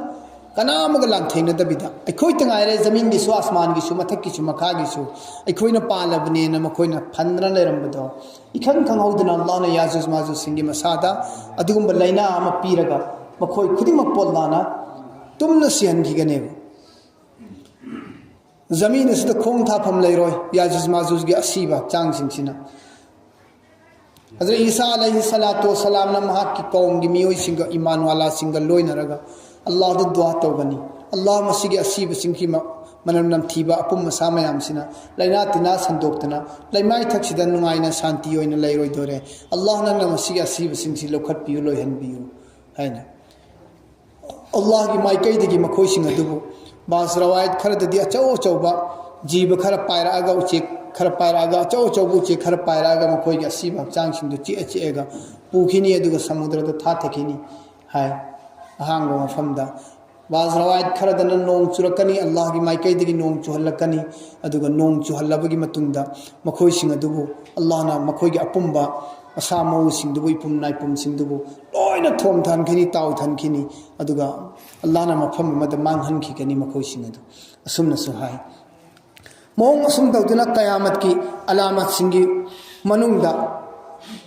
ꯀꯅꯥ ꯑꯃꯒ ꯂꯥꯟꯊꯦꯡꯅꯗꯕꯤꯗ, ꯑꯩꯈꯣꯏꯇ ꯉꯥꯏꯔꯦ, ꯖꯃꯤꯟꯒꯤꯁꯨ, ꯑꯁꯃꯥꯟꯒꯤꯁꯨ, ꯃꯊꯛꯀꯤꯁꯨ, ꯃꯈꯥꯒꯤꯁꯨ, ꯑꯩꯈꯣꯏꯅ ꯄꯥꯜꯂꯕꯅꯦꯅ ꯃꯈꯣꯏꯅ ꯐꯟꯗꯅ ꯂꯩꯔꯝꯕꯗꯣ, ꯏꯈꯪ ꯈꯪꯍꯧꯗꯅ ꯑꯜꯂꯥꯍꯅ ꯌꯥꯖꯨꯖ ꯃꯥꯖꯨꯖꯁꯤꯡꯒꯤ ꯃꯁꯥꯗ ꯑꯗꯨꯒꯨꯝꯕ ꯂꯥꯏꯅꯥ ꯑꯃ ꯄꯤꯔꯒ, ꯃꯈꯣꯏ ꯈꯨꯗꯤꯡꯃꯛꯄꯨ ꯑꯜꯂꯥꯍꯅ ꯇꯨꯝꯅ ꯁꯤꯍꯟꯈꯤꯒꯅꯦꯕ꯫ ꯖꯃꯤꯟ ꯑꯁꯤꯗ ꯈꯣꯡ ꯊꯥꯐꯝ ꯂꯩꯔꯣꯏ, ꯌꯥꯖꯨꯖ ꯃꯥꯖꯨꯖꯒꯤ ꯑꯁꯤꯕ ꯍꯛꯆꯥꯡꯁꯤꯡꯁꯤꯅ꯫ ꯍꯖꯔꯠ ꯏꯁꯥ ꯑꯂꯩꯍꯤ ꯁꯂꯥꯇꯨ ꯋꯁꯂꯥꯝꯅ ꯃꯍꯥꯛꯀꯤ ꯀꯧꯝꯒꯤ ꯃꯤꯑꯣꯏꯁꯤꯡꯒ, ꯏꯃꯥꯟꯋꯥꯂꯥꯁꯤꯡꯒ ꯂꯣꯏꯅꯔꯒ ꯑꯜꯂꯥꯍꯗ ꯗꯨꯋꯥ ꯇꯧꯒꯅꯤ, "ꯑꯜꯂꯥꯍ, ꯃꯁꯤꯒꯤ ꯑꯁꯤꯕꯁꯤꯡꯒꯤ ꯃ-, ꯃꯅꯝ ꯅꯝꯊꯤꯕ ꯑꯄꯨꯝ ꯑꯁꯥ ꯃꯌꯥꯝꯁꯤꯅ ꯂꯥꯏꯅꯥ ꯇꯤꯟꯅꯥ ꯁꯟꯗꯣꯛꯇꯅ ꯂꯩꯃꯥꯏꯊꯛꯁꯤꯗ ꯅꯨꯡꯉꯥꯏꯅ ꯁꯥꯟꯇꯤ ꯑꯣꯏꯅ ꯂꯩꯔꯣꯏꯗꯣꯔꯦ꯫ ꯑꯜꯂꯥꯍ, ꯅꯪꯅ ꯃꯁꯤꯒꯤ ꯑꯁꯤꯕꯁꯤꯡꯁꯤ ꯂꯧꯈꯠꯄꯤꯌꯨ, ꯂꯣꯏꯍꯟꯕꯤꯌꯨ" ꯍꯥꯏꯅ꯫ ꯑꯜꯂꯥꯍꯒꯤ ꯃꯥꯏꯀꯩꯗꯒꯤ ꯃꯈꯣꯏꯁꯤꯡ ꯑꯗꯨꯕꯨ, ꯕꯥꯖ ꯔꯋꯥꯌꯠ ꯈꯔꯗꯗꯤ ꯑꯆꯧ ꯑꯆꯧꯕ ꯖꯤꯕ ꯈꯔ ꯄꯥꯏꯔꯛꯑꯒ, ꯎꯆꯦꯛ ꯈꯔ ꯄꯥꯏꯔꯛꯑꯒ, ꯑꯆꯧ ꯑꯆꯧꯕ ꯎꯆꯦꯛ ꯈꯔ ꯄꯥꯏꯔꯛꯑꯒ ꯃꯈꯣꯏꯒꯤ ꯑꯁꯤꯕ ꯍꯛꯆꯥꯡꯁꯤꯡꯗꯨ ꯆꯤꯛꯑ ꯆꯤꯛꯑꯒ ꯄꯨꯈꯤꯅꯤ, ꯑꯗꯨꯒ ꯁꯃꯨꯗ꯭ꯔꯗ ꯊꯥꯊꯈꯤꯅꯤ ꯍꯥꯏ꯫ ꯑꯍꯥꯡꯕ ꯃꯐꯝꯗ ꯕꯥꯖ ꯔꯋꯥꯌꯠ ꯈꯔꯗꯅ ꯅꯣꯡ ꯆꯨꯔꯛꯀꯅꯤ, ꯑꯜꯂꯥꯍꯒꯤ ꯃꯥꯏꯀꯩꯗꯒꯤ ꯅꯣꯡ ꯆꯨꯍꯜꯂꯛꯀꯅꯤ, ꯑꯗꯨꯒ ꯅꯣꯡ ꯆꯨꯍꯜꯂꯕꯒꯤ ꯃꯇꯨꯡꯗ ꯃꯈꯣꯏꯁꯤꯡ ꯑꯗꯨꯕꯨ ꯑꯜꯂꯥꯍꯅ ꯃꯈꯣꯏꯒꯤ ꯑꯄꯨꯝꯕ ꯃꯁꯥ ꯃꯎꯁꯤꯡꯗꯨꯕꯨ, ꯏꯄꯨꯝ ꯅꯥꯏꯄꯨꯝꯁꯤꯡꯗꯨꯕꯨ ꯂꯣꯏꯅ ꯊꯣꯝꯊꯍꯟꯈꯤꯅꯤ, ꯇꯥꯎꯊꯍꯟꯈꯤꯅꯤ, ꯑꯗꯨꯒ ꯑꯜꯂꯥꯍꯅ ꯃꯐꯝ ꯑꯃꯗ ꯃꯥꯡꯍꯟꯈꯤꯒꯅꯤ ꯃꯈꯣꯏꯁꯤꯡ ꯑꯗꯨ꯫ ꯑꯁꯨꯝꯅꯁꯨ ꯍꯥꯏ꯫ ꯃꯑꯣꯡ ꯑꯁꯨꯝ ꯇꯧꯗꯨꯅ ꯀꯌꯥꯃꯠꯀꯤ ꯑꯂꯥꯃꯠꯁꯤꯡꯒꯤ ꯃꯅꯨꯡꯗ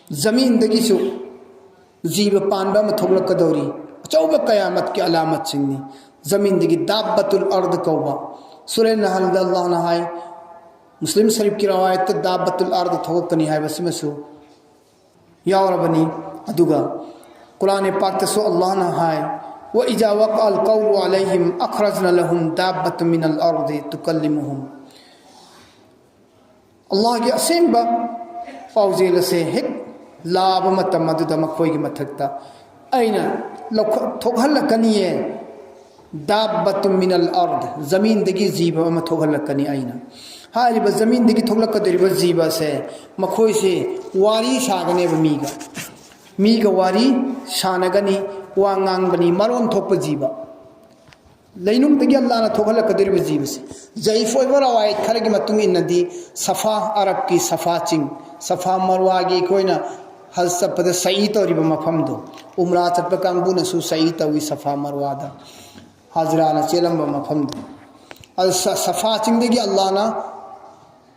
ꯖꯃꯤꯟꯗꯒꯤꯁꯨ ꯖꯤꯕ ꯄꯥꯟꯕ ꯑꯃ ꯊꯣꯛꯂꯛꯀꯗꯧꯔꯤ꯫ ꯑꯆꯧꯕ ꯀꯌꯥꯃꯠꯀꯤ ꯑꯂꯥꯃꯠꯁꯤꯡꯅꯤ꯫ ꯖꯃꯤꯟꯗꯒꯤ ꯗꯥꯕꯠꯇꯨꯜ ꯑꯔꯗ ꯀꯧꯕ꯫ ꯁꯨꯔꯦ ꯅꯍꯜꯗ ꯑꯜꯂꯥꯍꯅ ꯍꯥꯏ, ꯃꯨꯁꯂꯤꯝ ꯁꯔꯤꯐꯀꯤ ꯔꯋꯥꯌꯠꯇ ꯗꯥꯕꯠꯇꯨꯜ ꯑꯔꯗ ꯊꯣꯛꯂꯛꯀꯅꯤ ꯍꯥꯏꯕꯁꯤꯃꯁꯨ ꯌꯥꯎꯔꯕꯅꯤ꯫ ꯑꯗꯨꯒ ꯀꯨꯔꯥꯟ ꯄꯥꯛꯇꯁꯨ ꯑꯜꯂꯥꯍꯅ ꯍꯥꯏ, "وإذا وقع القول عليهم أخرجن لهم دابة من الأرض تكلمهم." ꯑꯜꯂꯥꯍꯒꯤ ꯑꯁꯦꯡꯕ ꯄꯥꯎꯖꯦꯜ ꯑꯁꯦ ꯍꯦꯛ ꯂꯥꯕ ꯃꯇꯝ ꯑꯗꯨꯗ ꯃꯈꯣꯏꯒꯤ ꯃꯊꯛꯇ ꯑꯩꯅ ꯂꯧꯈꯠ-, ꯊꯣꯛꯍꯜꯂꯛꯀꯅꯤꯌꯦ꯫ "ꯗꯥꯕꯠꯇꯨꯝ ꯃꯤꯅꯜ ꯑꯔꯗ", ꯖꯃꯤꯟꯗꯒꯤ ꯖꯤꯕ ꯑꯃ ꯊꯣꯛꯍꯜꯂꯛꯀꯅꯤ ꯑꯩꯅ꯫ ꯍꯥꯏꯔꯤꯕ ꯖꯃꯤꯟꯗꯒꯤ ꯊꯣꯛꯂꯛꯀꯗꯧꯔꯤꯕ ꯖꯤꯕ ꯑꯁꯦ, ꯃꯈꯣꯏꯁꯦ ꯋꯥꯔꯤ ꯁꯥꯒꯅꯦꯕ ꯃꯤꯒ꯫ ꯃꯤꯒ ꯋꯥꯔꯤ ꯁꯥꯟꯅꯒꯅꯤ, ꯋꯥ ꯉꯥꯡꯕꯅꯤ, ꯃꯔꯣꯟ ꯊꯣꯛꯄ ꯖꯤꯕ꯫ ꯂꯩꯅꯨꯡꯗꯒꯤ ꯑꯜꯂꯥꯍꯅ ꯊꯣꯛꯍꯜꯂꯛꯀꯗꯧꯔꯤꯕ ꯖꯤꯕꯁꯤ꯫ ꯖꯌꯤꯐ ꯑꯣꯏꯕ ꯔꯋꯥꯌꯠ ꯈꯔꯒꯤ ꯃꯇꯨꯡ ꯏꯟꯅꯗꯤ, ꯁꯐꯥ, ꯑꯔꯕꯀꯤ ꯁꯐꯥ ꯆꯤꯡ, ꯁꯐꯥ ꯃꯔꯋꯥꯒꯤ ꯑꯩꯈꯣꯏꯅ ꯍꯖ ꯆꯠꯄꯗ ꯁꯏ ꯇꯧꯔꯤꯕ ꯃꯐꯝꯗꯣ, ꯎꯝꯔꯥ ꯆꯠꯄ ꯀꯥꯡꯕꯨꯅꯁꯨ ꯁꯏ ꯇꯧꯏ ꯁꯐꯥ ꯃꯔꯋꯥꯗ꯫ ꯍꯥꯖꯤꯔꯥꯅ ꯆꯦꯜꯂꯝꯕ ꯃꯐꯝꯗ꯫ ꯑꯗꯨ ꯁ-, ꯁꯐꯥ ꯆꯤꯡꯗꯒꯤ ꯑꯜꯂꯥꯍꯅ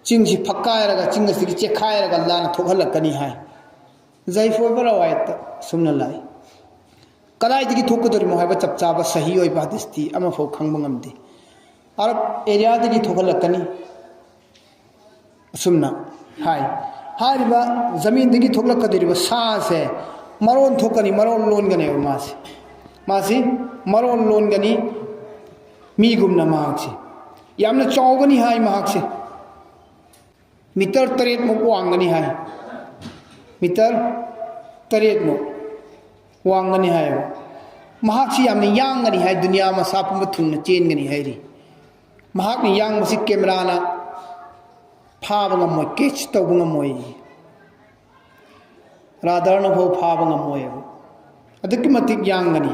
ꯆꯤꯡꯁꯤ ꯐꯛꯀꯥꯏꯔꯒ, ꯆꯤꯡ ꯑꯁꯤꯗꯒꯤ ꯆꯦꯛꯈꯥꯏꯔꯒ ꯑꯜꯂꯥꯍꯅ ꯊꯣꯛꯍꯜꯂꯛꯀꯅꯤ ꯍꯥꯏ꯫ ꯖꯩꯐ ꯑꯣꯏꯕ ꯔꯋꯥꯌꯠꯇ ꯑꯁꯨꯝꯅ ꯂꯥꯛꯏ꯫ ꯀꯗꯥꯏꯗꯒꯤ ꯊꯣꯛꯀꯗꯧꯔꯤꯃꯣ ꯍꯥꯏꯕ ꯆꯞ ꯆꯥꯕ ꯁꯍꯤ ꯑꯣꯏꯕ ꯍꯗꯤꯁꯇꯤ ꯑꯃꯐꯥꯎ ꯈꯪꯕ ꯉꯝꯗꯦ꯫ ꯑꯔꯕ ꯑꯦꯔꯤꯌꯥꯗꯒꯤ ꯊꯣꯛꯍꯜꯂꯛꯀꯅꯤ꯫ ꯑꯁꯨꯝꯅ ꯍꯥꯏ꯫ ꯍꯥꯏꯔꯤꯕ ꯖꯃꯤꯟꯗꯒꯤ ꯊꯣꯛꯂꯛꯀꯗꯧꯔꯤꯕ ꯁꯥꯁꯦ ꯃꯔꯣꯟ ꯊꯣꯛꯀꯅꯤ, ꯃꯔꯣꯟ ꯂꯣꯟꯒꯅꯦꯕ ꯃꯥꯁꯦ꯫ ꯃꯥꯁꯤ ꯃꯔꯣꯟ ꯂꯣꯟꯒꯅꯤ, ꯃꯤꯒꯨꯝꯅ ꯃꯍꯥꯛꯁꯦ꯫ ꯌꯥꯝꯅ ꯆꯥꯎꯒꯅꯤ ꯍꯥꯏ ꯃꯍꯥꯛꯁꯦ꯫ ꯃꯤꯇꯔ ꯇꯔꯦꯠꯃꯨꯛ ꯋꯥꯡꯒꯅꯤ ꯍꯥꯏ꯫ ꯃꯤꯇꯔ ꯇꯔꯦꯠꯃꯨꯛ ꯋꯥꯡꯒꯅꯤ ꯍꯥꯏꯌꯦꯕ꯫ ꯃꯍꯥꯛꯁꯤ ꯌꯥꯝꯅ ꯌꯥꯡꯒꯅꯤ ꯍꯥꯏ, ꯗꯨꯅꯤꯌꯥ ꯃꯁꯥ ꯄꯨꯝꯕ ꯊꯨꯡꯅ ꯆꯦꯟꯒꯅꯤ ꯍꯥꯏꯔꯤ꯫ ꯃꯍꯥꯛꯅ ꯌꯥꯡꯕꯁꯤ ꯀꯦꯃꯦꯔꯥꯅ ꯐꯥꯕ ꯉꯝꯃꯣꯏ, ꯀꯦꯠꯆ ꯇꯧꯕ ꯉꯝꯃꯣꯏ, ꯔꯥꯗꯥꯔꯅ ꯐꯥꯎ ꯐꯥꯕ ꯉꯝꯃꯣꯏꯕ꯫ ꯑꯗꯨꯛꯀꯤ ꯃꯇꯤꯛ ꯌꯥꯡꯒꯅꯤ꯫